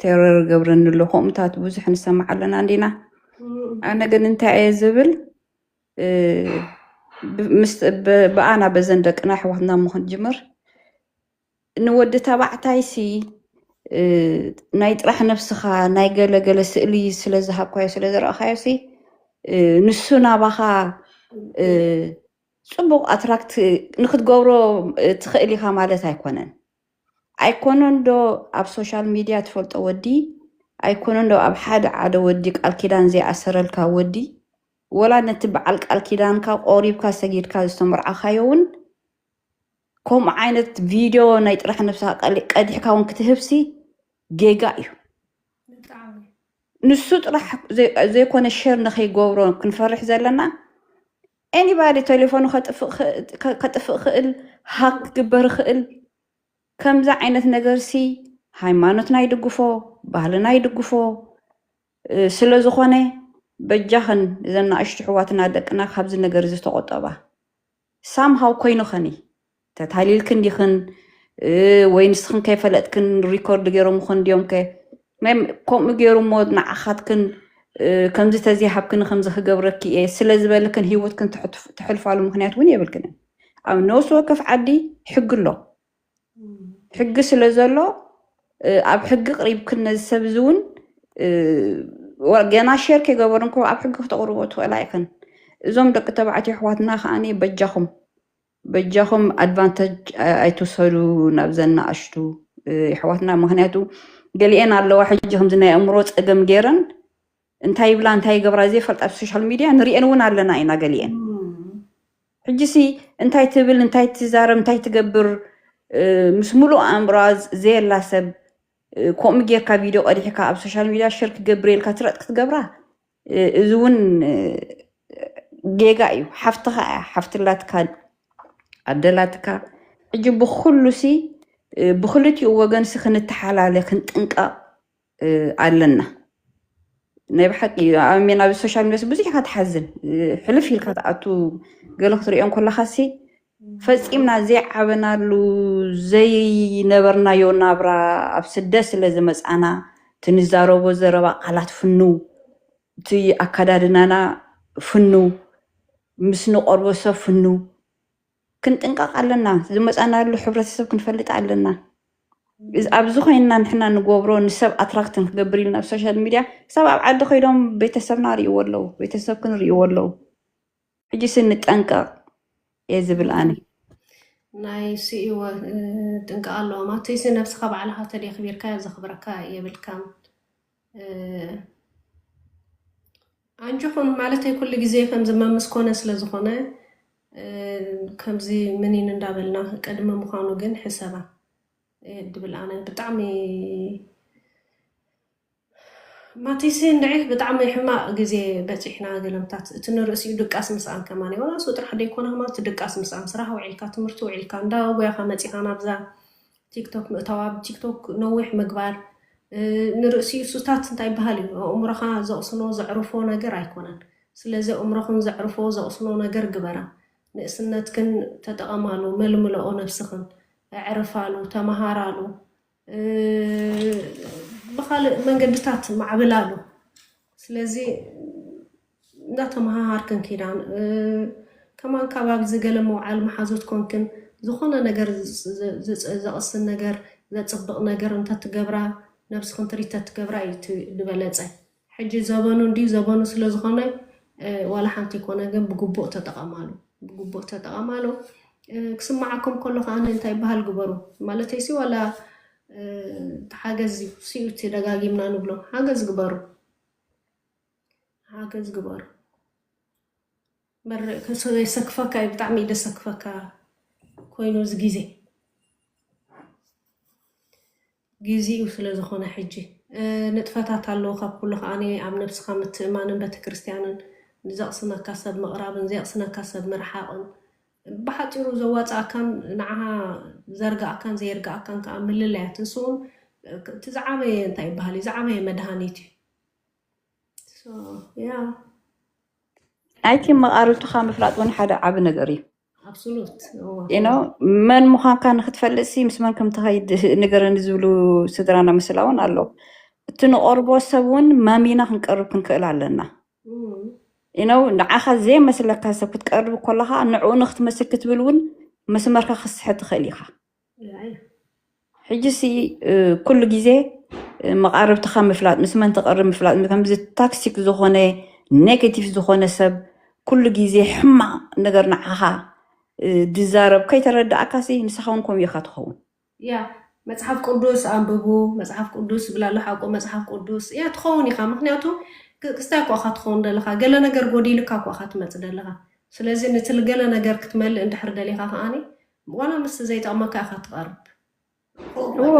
ቴረር ገብረኒ ኣሎ። ከምኡታት ብዙሕ ንሰማዕ ኣለና እንዲና። ኣነ ግን እንታይ እየ ዝብል ብኣና በዘን ደቅና ኣሕዋትና ምኽንጅምር ንወዲ ተባዕታይ ሲ ናይ ጥራሕ ነብስኻ ናይ ገለገለ ስእሊ ስለ ዝሃብካዮ ስለ ዝረእኻዮ ሲ ንሱ ናባኻ ፅቡቕ ኣትራክት ንክትገብሮ ትኽእል ኢኻ ማለት ኣይኮነን። ኣይኮነን ዶ ኣብ ሶሻል ሚድያ ትፈልጦ ወዲ ኣይኮነን ዶ ኣብ ሓደ ዓደ ወዲ ቃል ኪዳን ዘይኣሰረልካ ወዲ ወላ ነቲ በዓል ቃል ኪዳንካ ቆሪብካ ሰጊድካ ዝተመርዓኻዮ እውን ከምኡ ዓይነት ቪድዮ ናይ ጥራሕ ነብስኻ ቀዲሕካ እውን ክትህብሲ ጌጋ እዩ። ንሱ ጥራሕ ዘይኮነ ሸር ንኸይገብሮ ክንፈርሕ ዘለና ኤኒባዲ ቴሌፎኑ ከጥፍእ ክእል ሃክ ክግበር ክእል ከምዚ ዓይነት ነገር ሲ ሃይማኖትና ይድግፎ ባህልና ይድግፎ ስለ ዝኾነ በጃኽን እዘን ንኣሽቱ ኣሕዋትና ደቅና ካብዚ ነገር እዚ ተቆጠባ። ሳምሃው ኮይኑኸን እዩ ተታሊልክን ዲኽን ወይ ንስኽን ከይፈለጥክን ሪኮርድ ገይሮምኽን ድዮም ከ ከምኡ ገይሩ እሞ ንዓኻትክን ከምዚ ተዘይሃብክን ከምዚ ክገብረኪ እየ ስለ ዝበልክን ህይወትክን ተሕልፋሉ ምክንያት እውን የብልክንን። ኣብ ነብሲ ወከፍ ዓዲ ሕጊ ኣሎ። ሕጊ ስለ ዘሎ ኣብ ሕጊ ቅሪብክን ነዚ ሰብ እዚ እውን ገና ሼር ከይገበርንኮ ኣብ ሕጊ ክተቕርቦ ትኽእላ ኢኽን። እዞም ደቂ ተባዕትዮ ኣሕዋትና ከዓኒ በጃኹም በጃኹም ኣድቫንተጅ ኣይትውሰዱ ናብዘን ንኣሽቱ ኣሕዋትና። ምክንያቱ ገሊኤን ኣለዋ ሕጂ ከምዚ ናይ ኣእምሮ ፀገም ገይረን እንታይ ይብላ እንታይ ይገብራ ዘይፈልጣ ኣብ ሶሻል ሚድያ ንሪኤን እውን ኣለና ኢና። ገሊኤን ሕጂሲ እንታይ ትብል እንታይ ትዛረብ እንታይ ትገብር ምስ ሙሉእ ኣእምሮኣ ዘየላ ሰብ ከምኡ ጌርካ ቪድዮ ቀዲሕካ ኣብ ሶሻል ሚድያ ሸር ክገብር ኢልካ ትረጥ ክትገብራ እዚ እውን ጌጋ እዩ። ሓፍትኻ እያ ሓፍትላትካ ኣደላትካ ሕጂ ብኩሉ ሲ ብክልቲኡ ወገን ሲ ክንተሓላለ ክንጥንቀቕ ኣለና። ናይ ብሓቂ ኣሜን ኣብ ሶሻል ሚዲያ ብዙሕ ኢካ ትሓዝን ሕልፍ ኢልካ ትኣቱ ገለ ክትሪኦ እንከለካ ሲ ፈፂምና ዘይዓበናሉ ዘይነበርናዮ ናብራ ኣብ ስደት ስለ ዝመፃና ትንዛረቦ ዘረባ ቃላት ፍኑ እቲ ኣካዳድናና ፍኑ ምስ ንቆርቦ ሰብ ፍኑ ክንጥንቀቕ ኣለና። ዝመፃናሉ ሕብረተሰብ ክንፈልጥ ኣለና። ኣብዚ ኮይንና ንሕና ንገብሮ ንሰብ ኣትራክት ንክገብር ኢልና ኣብ ሶሻል ሚድያ ክሳብ ኣብ ዓዲ ኮይዶም ቤተሰብና ርእይዎ ኣለዉ፣ ቤተሰብክን ርእይዎ ኣለዉ። ሕጂስ ንጠንቀቕ እየ ዝብል ኣነ። ናይ ስኢወ ጥንቀቕ ኣለዎ ማተይሲ ነብስኻ ባዕልኻ ተደይ ክቢርካ ዘኽብረካ የብልካን። ኣንጅኹም ማለተይ ኩሉ ግዜ ከምዚ መምስ ኮነ ስለ ዝኾነ ከምዚ ምኒን እንዳበልና ቅድሚ ምዃኑ ግን ሕሰባ ድብል ኣነ ብጣዕሚ ማቲሲ እንድዒ ብጣዕሚ ሕማቕ ግዜ በፂሕና ገለምታት እቲ ንርእሲኡ ድቃስ ምስኣን ከማን ወላ ንሱ ጥራሕ ደይኮነ ከማን እቲ ድቃስ ምስኣን ስራሕ ውዒልካ ትምህርቲ ውዒልካ እንዳ ጎያኻ መፂኻ ናብዛ ቲክቶክ ምእታዋ ብቲክቶክ ነዊሕ ምግባር ንርእሲኡ ሱታት እንታይ ይበሃል እዩ? ኣእምሮኻ ዘቕስኖ ዘዕርፎ ነገር ኣይኮነን። ስለዚ ኣእምሮኽን ዘዕርፎ ዘቕስኖ ነገር ግበራ። ንእስነትክን ተጠቐማሉ፣ መልምልኦ ነብስኽን፣ ኣዕርፋሉ፣ ተመሃራሉ፣ ብኻልእ መንገድታት ማዕብላሉ። ስለዚ እንዳተመሃሃርክን ኪዳን ከማን ካብ ኣብዚ ገለ መውዓል መሓዙት ኮንክን ዝኾነ ነገር ዘቕስን ነገር ዘፅብቕ ነገር እንተትገብራ ነብስኽን ትሪት ተትገብራ እዩ ዝበለፀ። ሕጂ ዘበኑ እንዲዩ ዘበኑ ስለዝኾነ ዋላ ሓንቲ ይኮነ ግን ብግቡእ ተጠቐማሉ ብግቡእ ተጠቐማሉ። ክስማዓኩም ከሎ ከዓ እንታይ ይበሃል ግበሩ ማለተይ ሲ ዋላ ሓገዝ ሲኡ እቲ ደጋጊምና ንብሎ ሓገዝ ግበሩ ሓገዝ ግበሩ። የሰክፈካ እዩ ብጣዕሚ ደሰክፈካ ኮይኑ እዚ ግዜ ግዜኡ ስለ ዝኾነ ሕጂ ንጥፈታት ኣለዉ ካብ ኩሉ ከዓ ኣብ ነብስኻ ምትእማንን ቤተክርስትያንን ንዘቕስነካ ሰብ ምቕራብን ዘየቕስነካ ሰብ ምርሓቕን ብሓፂሩ ዘዋፅኣካን ንዓኻ ዘርግኣካን ዘየርግኣካን ከዓ ምልለያት ንስውን እቲ ዝዓበየ እንታይ ይበሃል እዩ ዝዓበየ መድሃኒት እዩ። ኣይቲ መቓርብትኻ ምፍላጥ እውን ሓደ ዓቢ ነገር እዩ። Absolute. You know መን ምዃንካ ንክትፈልጥ ሲ ምስ መን ከም ትኸይድ ንገረኒ ዝብሉ ስድራና ምስላ እውን ኣሎ። እቲ ንቐርቦ ሰብ እውን ማሚና ክንቀርብ ክንክእል ኣለና። You know ንዓኻ ዘይመስለካ ሰብ ክትቀርብ ከለኻ ንዕኡ ንክትመስል ክትብል እውን መስመርካ ክስሕት ትኽእል ኢኻ። ሕጂ ሲ ኩሉ ግዜ መቃርብትኻ ምፍላጥ ምስ መን ትቐርብ ምፍላጥ ከምዚ ታክሲክ ዝኾነ ኔጌቲቭ ዝኾነ ሰብ ኩሉ ግዜ ሕማቕ ነገር ንዓኻ ዝዛረብ ከይተረዳእካ ሲ ንስኻ እውን ከምኡ ኢኻ ትኸውን። ያ መጽሓፍ ቅዱስ ኣንብቡ፣ መጽሓፍ ቅዱስ ብላሎ ሓቆ መጽሓፍ ቅዱስ ያ ትኸውን ኢኻ። ምክንያቱ ክስታይ እኮ ኢኻ ትኸውን ደለኻ፣ ገለ ነገር ጎዲልካ እኮ ኢኻ ትመጽእ ደለኻ። ስለዚ ነቲ ገለ ነገር ክትመልእ እንድሕር ደሊኻ ከዓኒ ዋላ ምስ ዘይጠቕመካ ኢኻ ትቐርብ። እወ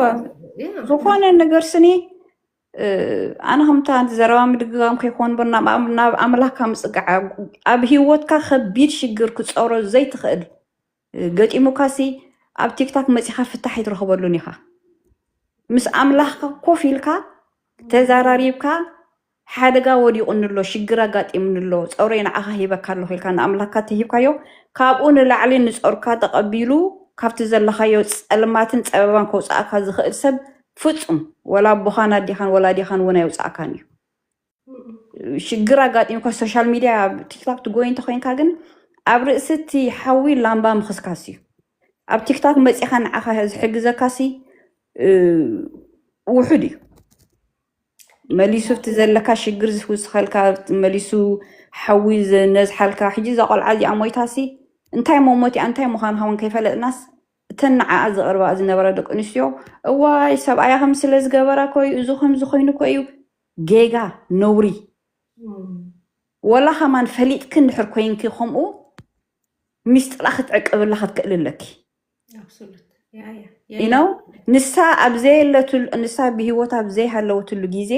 ዝኾነ ነገር ስኒ ኣነ ከምታ ዘረባ ምድግጋም ከይኮን በር ናብ ኣምላኽካ ምፅጋዓ ኣብ ህይወትካ ከቢድ ሽግር ክፀሮ ዘይትኽእል ገጢሙካ ሲ ኣብ ቲክታክ መፂኻ ፍታሕ ኣይትረኽበሉን ኢኻ። ምስ ኣምላኽካ ኮፍ ኢልካ ተዛራሪብካ ሓደጋ ወዲቑኒ ኣሎ፣ ሽግር ኣጋጢሙኒ ኣሎ፣ ፀሮይ ንዓኻ ሂበካ ኣለኹ ኢልካ ንኣምላኽካ ተሂብካዮ፣ ካብኡ ንላዕሊ ንፀርካ ተቐቢሉ ካብቲ ዘለኻዮ ፀልማትን ፀበባን ከውፅኣካ ዝኽእል ሰብ ፍፁም ወላ ኣቦኻን ኣዴኻን ወላዲኻን እውን ኣይውፅኣካን እዩ። ሽግር ኣጋጢምካ ሶሻል ሚድያ ኣብ ቲክቶክ ትጎይ እንተኮይንካ ግን ኣብ ርእሲ እቲ ሓዊ ላምባ ምኽስካስ እዩ። ኣብ ቲክቶክ መፂኻ ንዓኻ ዝሕግዘካሲ ውሑድ እዩ። መሊሱ እቲ ዘለካ ሽግር ዝውስኸልካ መሊሱ ሓዊ ዝነዝሓልካ ሕጂ እዛ ቆልዓ እዚኣ ሞይታሲ እንታይ መሞቲኣ እንታይ ምዃንካ እውን ከይፈለጥናስ እተን ንዓኣ ዝቐርባ ዝነበራ ደቂ ኣንስትዮ እዋይ ሰብኣያ ከም ስለ ዝገበራ ኮዩ እዚ ከምዚ ኮይኑ ኮዩ ጌጋ ነውሪ ወላ ከማን ፈሊጥኪ እንድሕር ኮይንኪ ከምኡ ሚስጥራ ክትዕቅብላ ክትክእል ኣለኪ። ኢነው ንሳ ኣብ ዘየለትሉ ንሳ ብሂወት ኣብ ዘይሃለወትሉ ግዜ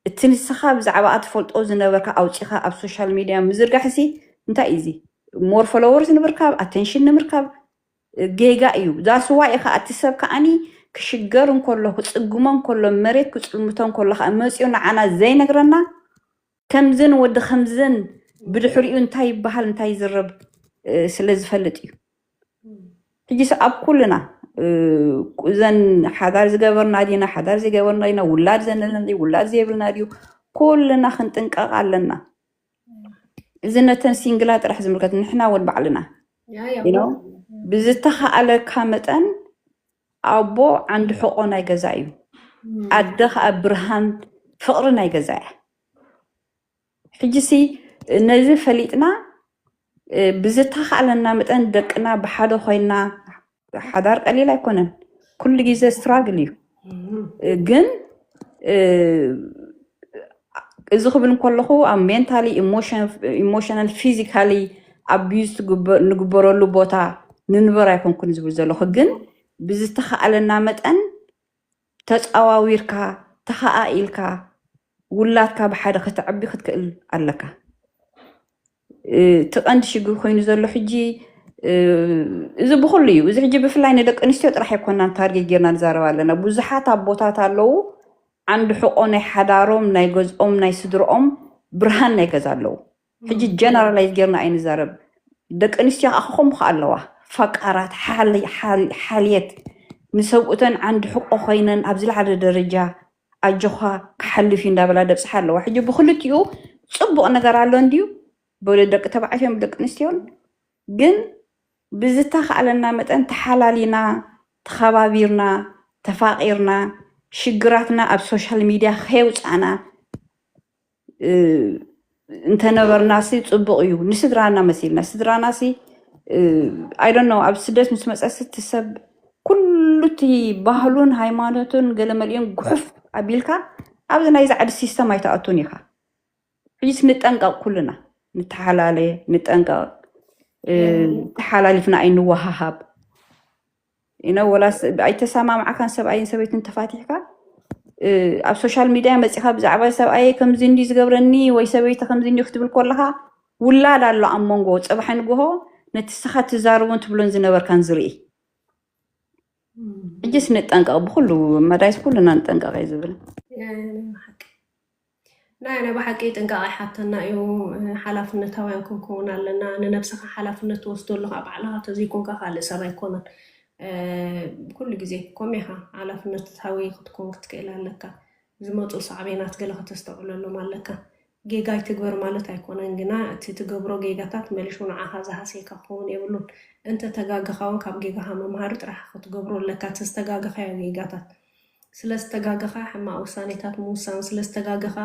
እቲ ንስኻ ብዛዕባኣ ትፈልጦ ዝነበርካ ኣውፂኻ ኣብ ሶሻል ሚድያ ምዝርጋሕሲ እንታይ እዩ እዚ ሞር ፎሎወርስ ንምርካብ ኣቴንሽን ንምርካብ ጌጋ እዩ። ዛስዋ ኢኻ እቲ ሰብ ከዓኒ ክሽገር እንከሎ ክፅግሞ እንከሎ መሬት ክፅልምቶ እንከሎ ከዓ መፅኡ ንዓና ዘይነግረና ከምዝን ወዲ ከምዝን ብድሕሪኡ እንታይ ይበሃል እንታይ ይዝረብ ስለ ዝፈልጥ እዩ። ሕጂስ ኣብ ኩልና እዘን ሓዳር ዝገበርና ዲና ሓዳር ዘይገበርና ዲና ውላድ ዘለና ውላድ ዘይብልና ድዩ ኩልና ክንጥንቀቕ ኣለና። እዚ ነተን ሲንግላ ጥራሕ ዝምልከት ንሕና እውን ባዕልና ብዝተኻኣለካ መጠን ኣቦ ዓንዲ ሕቆ ናይ ገዛ እዩ። ኣደ ከዓ ብርሃን ፍቕሪ ናይ ገዛ እያ። ሕጂሲ ነዚ ፈሊጥና ብዝተኻኣለና መጠን ደቅና ብሓደ ኮይና ሓዳር ቀሊል ኣይኮነን። ኩሉ ግዜ ስትራግል እዩ። ግን እዚ ክብል እንከለኹ ኣብ ሜንታሊ ኢሞሽናል ፊዚካሊ ኣቢዩዝ ንግበረሉ ቦታ ንንበር ኣይኮንኩን ዝብል ዘለኹ ግን ብዝተኻኣለና መጠን ተፃዋዊርካ ተኸኣኢልካ ውላድካ ብሓደ ከተዕቢ ክትክእል ኣለካ። እቲ ቀንዲ ሽግር ኮይኑ ዘሎ ሕጂ እዚ ብኩሉ እዩ። እዚ ሕጂ ብፍላይ ንደቂ ኣንስትዮ ጥራሕ ኣይኮናን ታርጌት ጌርና ንዛረብ ኣለና። ብዙሓት ኣቦታት ኣለዉ ዓንዲ ሕቆ ናይ ሓዳሮም፣ ናይ ገዝኦም፣ ናይ ስድርኦም ብርሃን ናይ ገዛ ኣለዉ። ሕጂ ጀነራላይዝ ጌርና ኣይንዛረብ። ደቂ ኣንስትዮ ከዓ ክኾኑ ከዓ ኣለዋ። ፈቃራት፣ ሓል-፣ ሓል-፣ ሓልየት፣ ንሰብኡተን ዓንዲ ሕቆ ኮይነን ኣብ ዝለዓለ ደረጃ ኣጆኻ ክሓልፍ እዩ እንዳበላ ደብፅሓ ኣለዋ። ሕጂ ብክልቲኡ ፅቡቕ ነገር ኣሎ እንድዩ፣ ብደቂ ተባዕትዮን ብደቂ ኣንስትዮን። ግን ብዝተኻእለና መጠን ተሓላሊና፣ ተኸባቢርና፣ ተፋቒርና፣ ሽግራትና ኣብ ሶሻል ሚድያ ከየውፃእና፣ እ፣ እንተነበርናሲ ፅቡቕ እዩ። ንስድራና መሲልና፣ ስድራናሲ፣ እ፣ I don't know፣ ኣብ ስደት ምስ መፀሲ እቲ ሰብ ኩሉ እቲ ባህሉን ሃይማኖቱን ገለ መሊኡን ጉሑፍ ኣቢልካ ኣብዚ ናይ ዛዕዲ ሲስተም ኣይትኣቱን ኢኻ። ሕጂስ ንጠንቀቕ፣ ኩልና ንተሓላለ፣ ንጠንቀቕ። እ፣ ተሓላሊፍና ኣይንወሃሃብ። You know፣ ወላስ ኣይተሰማምዓካን ሰብኣይን ሰበይትን ተፋቲሕካ፣ እ፣ ኣብ ሶሻል ሚድያ መፂኻ ብዛዕባ ሰብኣየ ከምዚ እንዲ ዝገብረኒ ወይ ሰበይቲ ከምዚ እንዲ ክትብል ከለኻ፣ ውላድ ኣሎ ኣብ መንጎ። ፅባሕ ንግሆ ነቲ ንስኻ ትዛረቦን ትብሎን ዝነበርካን ዝርኢ። ሕጂስ ንጠንቀቕ፣ ብኩሉ መዳይስ ኩልና ንጠንቀቕ እየ ዝብል። ናይ ናይ ብሓቂ ጥንቃቐ ይሓተና እዩ። ሓላፍነታውያን ክንከውን ኣለና። ንነብስኻ ሓላፍነት ትወስዶ ኣለኻ፣ ባዕልኻ ተዘይኮንካ ካልእ ሰብ ኣይኮነን። ኩሉ ግዜ ከምኡ ኢኻ፣ ሓላፍነታዊ ክትኮን ክትክእል ኣለካ። ዝመፁ ሳዕቤናት ገለ ከተስተውዕለሎም ኣለካ። ጌጋ ኣይትግበር ማለት ኣይኮነን፣ ግና እቲ ትገብሮ ጌጋታት መሊሹ ንዓኻ ዝሃስየካ ክኸውን የብሉን። እንተ ተጋገኻ እውን ካብ ጌጋኻ ምምሃር ጥራሕ ክትገብሮ ኣለካ፣ እቲ ዝተጋገኻዮ ጌጋታት። ስለ ዝተጋገኻ ሕማቕ ውሳኔታት ምውሳን፣ ስለ ዝተጋገኻ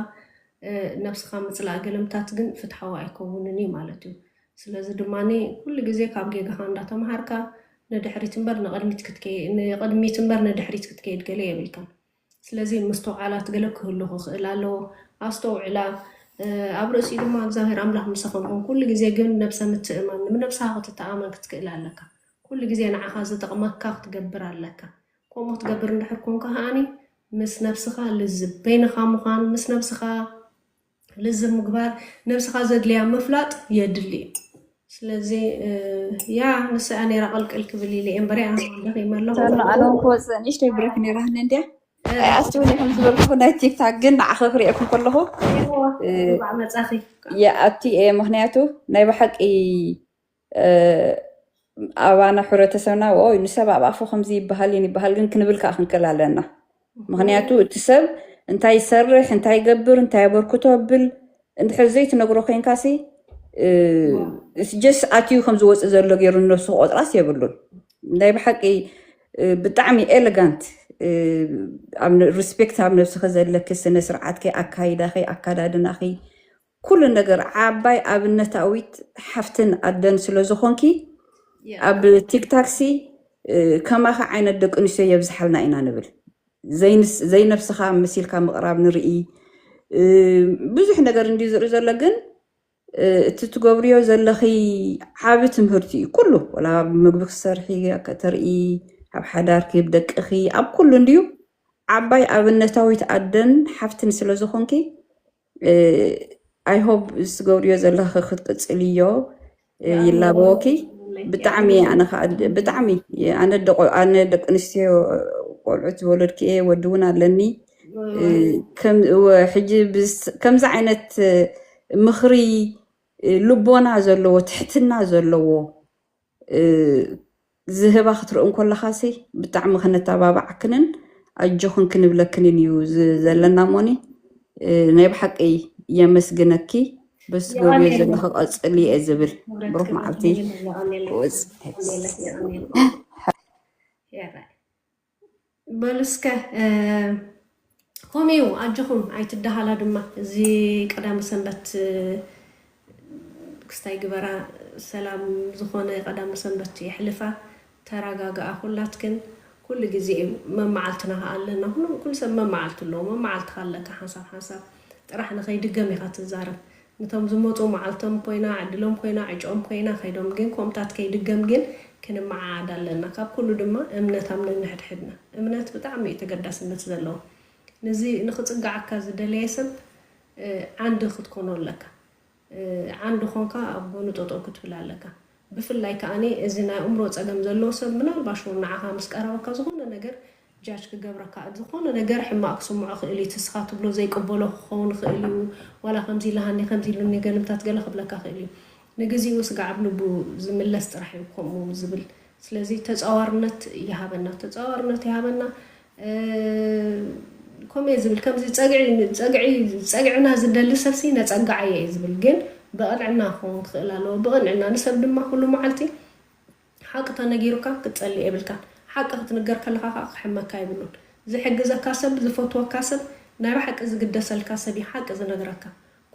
ነብስኻ ምጽላእ ገለምታት ግን ፍትሓዊ ኣይከውንን እዩ ማለት እዩ። ስለዚ ድማ ኩሉ ግዜ ካብ ጌጋኻ እንዳተምሃርካ ንድሕሪት እምበር ንቕድሚት ክትከይ-፣ ንቕድሚት እምበር ንድሕሪት ክትከይድ ገለ የብልካን። ስለዚ ምስትውዓላት ገለ ክህሉ ክኽእል ኣለዎ። ኣስተውዕላ፣ ኣብ ርእሲኡ ድማ እግዚኣብሔር ኣምላኽ ምሳኹም ይኹን። ኩሉ ግዜ ግን ነብሰ ምትእማን፣ ንነብስኻ ክትተኣመን ክትክእል ኣለካ። ኩሉ ግዜ ንዓኻ ዝጠቕመካ ክትገብር ኣለካ። ከምኡ ክትገብር እንድሕር ኮንካ ከኣኒ ምስ ነብስኻ ልዝብ፣ በይንኻ ምዃን፣ ምስ ነብስኻ ልዝብ ምግባር፣ ነብስኻ ዘድልያ ምፍላጥ የድሊ እዩ። ስለዚ ያ ንስኣ ነይራ ቅልቅል ክብል ኢለ እየ እምበረ ኣነ ወንደኺ መለኹ። ኣነ ክወፅእ ንእሽተይ ብሬክ ነይራህኒ እንድያ። ኣይ ኣስትውኒ ከም ዝበልኩ ናይ ቲክታክ ግን ንዓኸ ክሪኤኩም ከለኹ መጻኺ የኣቲ እየ። ምክንያቱ ናይ ብሓቂ ኣባና ሕብረተሰብና ኦ ንሰብ ኣብ ኣፉ ከምዚ ይበሃል ይን ይበሃል ግን ክንብል ከዓ ክንክእል ኣለና። ምክንያቱ እቲ ሰብ እንታይ ይሰርሕ፣ እንታይ ይገብር፣ እንታይ ኣበርክቶ ብል እንድሕር ዘይትነግሮ ኮይንካሲ ጀስ ኣትዩ ከም ዝወፅእ ዘሎ ገይሩ ነብሱ ክቆጥራስ የብሉን። ናይ ብሓቂ ብጣዕሚ ኤሌጋንት ኣብ ሪስፔክት ኣብ ነብስኺ ዘለኪ ስነ ስርዓትኪ ኣካይዳኺ ኣካዳድናኺ ኩሉ ነገር ዓባይ ኣብነታዊት ሓፍትን ኣደን ስለ ዝኾንኪ ኣብ ቲክታክሲ ከማኺ ዓይነት ደቂ ኣንስትዮ የብዝሓልና ኢና ንብል። ዘይንስ-፣ ዘይነብስኻ መሲልካ ምቕራብ ንርኢ። ብዙሕ ነገር እንድዩ ዝርኢ ዘሎ ግን እቲ ትገብርዮ ዘለኺ ዓቢ ትምህርቲ እዩ። ኩሉ ወላ ምግቢ ክትሰርሒ ከተርኢ፣ ኣብ ሓዳርኪ፣ ኣብ ደቅኺ፣ ኣብ ኩሉ እንድዩ ዓባይ ኣብነታዊት ኣደን ሓፍትን ስለ ዝኾንኪ I hope ዝትገብርዮ ዘለኺ ክትቅጽልዮ ይላበወኪ። ብጣዕሚ ኣነ ከዓ ብጣዕሚ ኣነ ደቆ-፣ ኣነ ደቂ ኣንስትዮ ቆልዑት ዝወለድኪ እየ፣ ወዲ እውን ኣለኒ። ከም-፣ ወ-፣ ሕጂ ብስ-፣ ከምዚ ዓይነት ምኽሪ ልቦና ዘለዎ ትሕትና ዘለዎ ዝህባ ክትርኢ እንከለኻሲ ብጣዕሚ ክነተባብዓክንን ኣጆኽን ክንብለክንን እዩ ዝ-፣ ዘለና እሞኒ። ናይ ብሓቂ የመስግነኪ። በዚ ትገብርዮ ዘለኺ ቀጽሊ እየ ዝብል። ብሩኽ መዓልቲ ክወጽእ። በሉ እስከ ከምኡ እዩ፣ ኣጆኹም ኣይትደሃላ ድማ። እዚ ቀዳመ ሰንበት ክስታይ ግበራ፣ ሰላም ዝኾነ ቀዳመ ሰንበት የሕልፋ። ተረጋግኣ ኩላትክን። ኩሉ ግዜ መመዓልትና ከኣ ኣለና። ኩሉ፣ ኩሉ ሰብ መመዓልቲ ኣለዎ። መመዓልትኻ ኣለካ፣ ሓንሳብ ሓንሳብ ጥራሕ ንኸይድገም ኢኻ ትዛረብ። ነቶም ዝመፁ መዓልቶም ኮይና፣ ዕድሎም ኮይና፣ ዕጭኦም ኮይና ከይዶም፣ ግን ከምኡታት ከይድገም ግን ክንመዓዓድ ኣለና። ካብ ኩሉ ድማ እምነት ኣብ ነንሕድሕድና። እምነት ብጣዕሚ እዩ ተገዳስነት ዘለዎ። ነዚ ንኽፅጋዓካ ዝደለየ ሰብ ዓንዲ ክትኮኖ ኣለካ። ዓንዲ ኮንካ ኣብ ጎኑ ጠጠው ክትብል ኣለካ። ብፍላይ ከኣኒ እዚ ናይ ኣእምሮ ፀገም ዘለዎ ሰብ ምናልባሽ እውን ንዓኻ ምስ ቀረበካ ዝኾነ ነገር ጃጅ ክገብረካ። ዝኾነ ነገር ሕማቕ ክስምዖ ክእል እዩ። እቲ ንስኻ ትብሎ ዘይቅበሎ ክኸውን ይኽእል እዩ። ዋላ ከምዚ ኢልሃኒ፣ ከምዚ ኢሉኒ፣ ገለምታት ገለ ክብለካ ክእል እዩ። ንግዚኡ ስጋዕ ኣብ ልቡ ዝምለስ ጥራሕ እዩ ከምኡ ዝብል። ስለዚ ተጻዋርነት ይሃበና፣ ተጻዋርነት ይሃበና። ከምኡ እየ ዝብል። ከምዚ ጸግዒ ጸግዒ ጸግዕና ዝደሊ ሰብሲ ነጸግዓዮ እየ ዝብል። ግን ብቕንዕና ክኸውን ክኽእል ኣለዎ። ብቕንዕና ንሰብ ድማ ኩሉ መዓልቲ ሓቂ ተነጊሩካ ክትጸልእ የብልካን። ሓቂ ክትንገር ከለኻ ከዓ ክሕመካ የብሉን። ዝሕግዘካ ሰብ፣ ዝፈትወካ ሰብ፣ ናይ ብሓቂ ዝግደሰልካ ሰብ እዩ ሓቂ ዝነግረካ።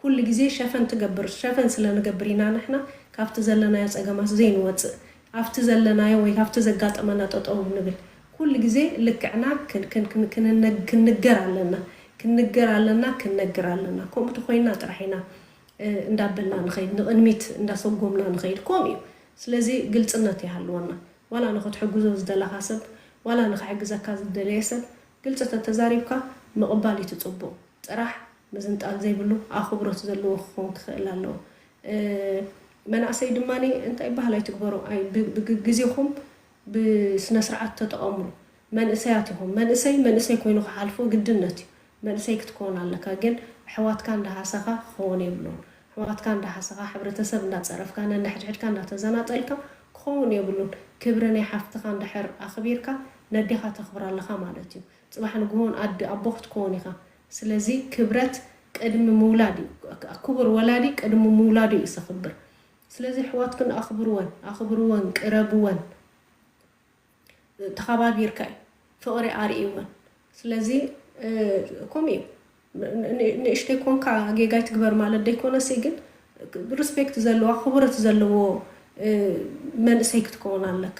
ኩሉ ግዜ ሸፈን ትገብር፣ ሸፈን ስለ ንገብር ኢና ንሕና ካብቲ ዘለናዮ ጸገማት ዘይንወጽእ። ኣብቲ ዘለናዮ ወይ ካብቲ ዘጋጠመና ጠጠው ንብል። ኩሉ ግዜ ልክዕና ክን- ክን- ክን- ክንነ- ክንንገር ኣለና፣ ክንንገር ኣለና፣ ክንነግር ኣለና። ከምኡ ተኮይና ጥራሕ ኢና እንዳበልና ንኸይድ፣ ንቕድሚት እንዳሰጎምና ንኸይድ። ከምኡ እዩ። ስለዚ ግልፅነት ይሃልወና። ዋላ ንኽትሕግዞ ዝደለኻ ሰብ፣ ዋላ ንኽሕግዘካ ዝደለየ ሰብ ግልፂ ተተዛሪብካ ምቕባል እዩ እቲ ፅቡቕ። ጥራሕ ምዝንጣል ዘይብሉ ኣኽብሮት ዘለዎ ክኸውን ክኽእል ኣለዎ። መናእሰይ ድማ እንታይ ይበሃል ኣይትግበሩ፣ ግዜኹም ብስነ ስርዓት ተጠቐምሉ። መንእሰያት ኢኹም። መንእሰይ መንእሰይ ኮይኑ ክሓልፎ ግድነት እዩ። መንእሰይ ክትከውን ኣለካ። ግን ኣሕዋትካ እንዳሃሰኻ ክኸውን የብሉን። ኣሕዋትካ እንዳሃሰኻ፣ ሕብረተሰብ እንዳፀረፍካ፣ ነንሕድሕድካ እንዳተዘናጠልካ ክኸውን የብሉን። ክብሪ ናይ ሓፍትኻ እንድሕር ኣኽቢርካ፣ ነዴኻ ተኽብራ ኣለኻ ማለት እዩ። ፅባሕ ንግሆን ኣዲ ኣቦ ክትከውን ኢኻ። ስለዚ ክብረት ቅድሚ ምውላድ እዩ። ክቡር ወላዲ ቅድሚ ምውላዱ እዩ ዘኽብር። ስለዚ ኣሕዋትክን ኣኽብርወን፣ ኣኽብርወን፣ ቅረብወን። ተኸባቢርካ እዩ ፍቕሪ ኣርእይወን። ስለዚ ከምኡ እዩ። ንእሽተይ ኮንካ ጌጋ ኣይትግበር ማለት ደይኮነሲ፣ ግን ሪስፔክት ዘለዎ፣ ክብረት ዘለዎ መንእሰይ ክትከውን ኣለካ።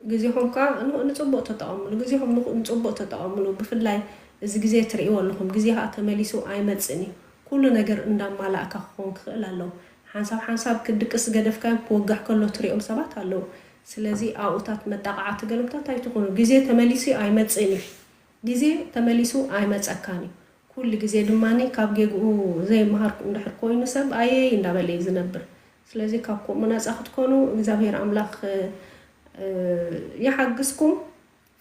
ግዜኹም ከዓ ንፅቡቕ ተጠቐምሉ። ግዜኹም ንፅቡቕ ተጠቐምሉ። ብፍላይ እዚ ግዜ ትርእይዎ ኣለኹም። ግዜ ከዓ ተመሊሱ ኣይመፅእን እዩ። ኩሉ ነገር እንዳማላእካ ክኸውን ክኽእል ኣለዎ። ሓንሳብ ሓንሳብ ክድቅስ ዝገደፍካዮም ክወግሕ ከሎ ትሪኦም ሰባት ኣለዉ። ስለዚ ኣብኡታት መጣቕዓቲ ገለምታት ኣይትኹኑ። ግዜ ተመሊሱ ኣይመፅእን እዩ። ግዜ ተመሊሱ ኣይመፀካን እዩ። ኩሉ ግዜ ድማ ካብ ጌግኡ ዘይመሃር እንድሕር ኮይኑ ሰብ ኣየይ እንዳበለ እዩ ዝነብር። ስለዚ ካብ ከምኡ ነፃ ክትኮኑ እግዚኣብሔር ኣምላኽ ይሓግዝኩም።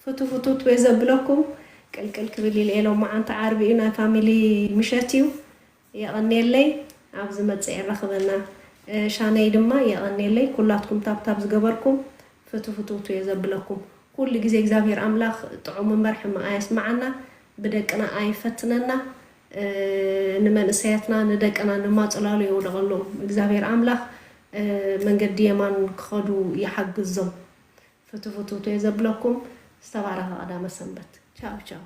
ፍቱ ፍቱ ትበይ ዘብለኩም ቅልቅል ክብል ኢለ ሎም መዓንቲ ዓርቢ እዩ፣ ናይ ፋሚሊ ምሸት እዩ። የቐንየለይ፣ ኣብ ዝመጽእ የራኽበና። ሻነይ ድማ የቐንየለይ፣ ኩላትኩም ታብታብ ዝገበርኩም ፍቱ ፍቱ እየ ዘብለኩም። ኩሉ ግዜ እግዚኣብሔር ኣምላኽ ጥዑም እምበር ሕማቕ ኣየስምዓና፣ ብደቅና ኣይፈትነና። ንመንእሰያትና ንደቅና ንማጽላሉ የውደቐሎም እግዚኣብሔር ኣምላኽ። መንገዲ የማን ክኸዱ ይሓግዞም። ፍቱ ፍቱ እየ ዘብለኩም። ዝተባረኸ ቀዳመ ሰንበት። ቻው ቻው።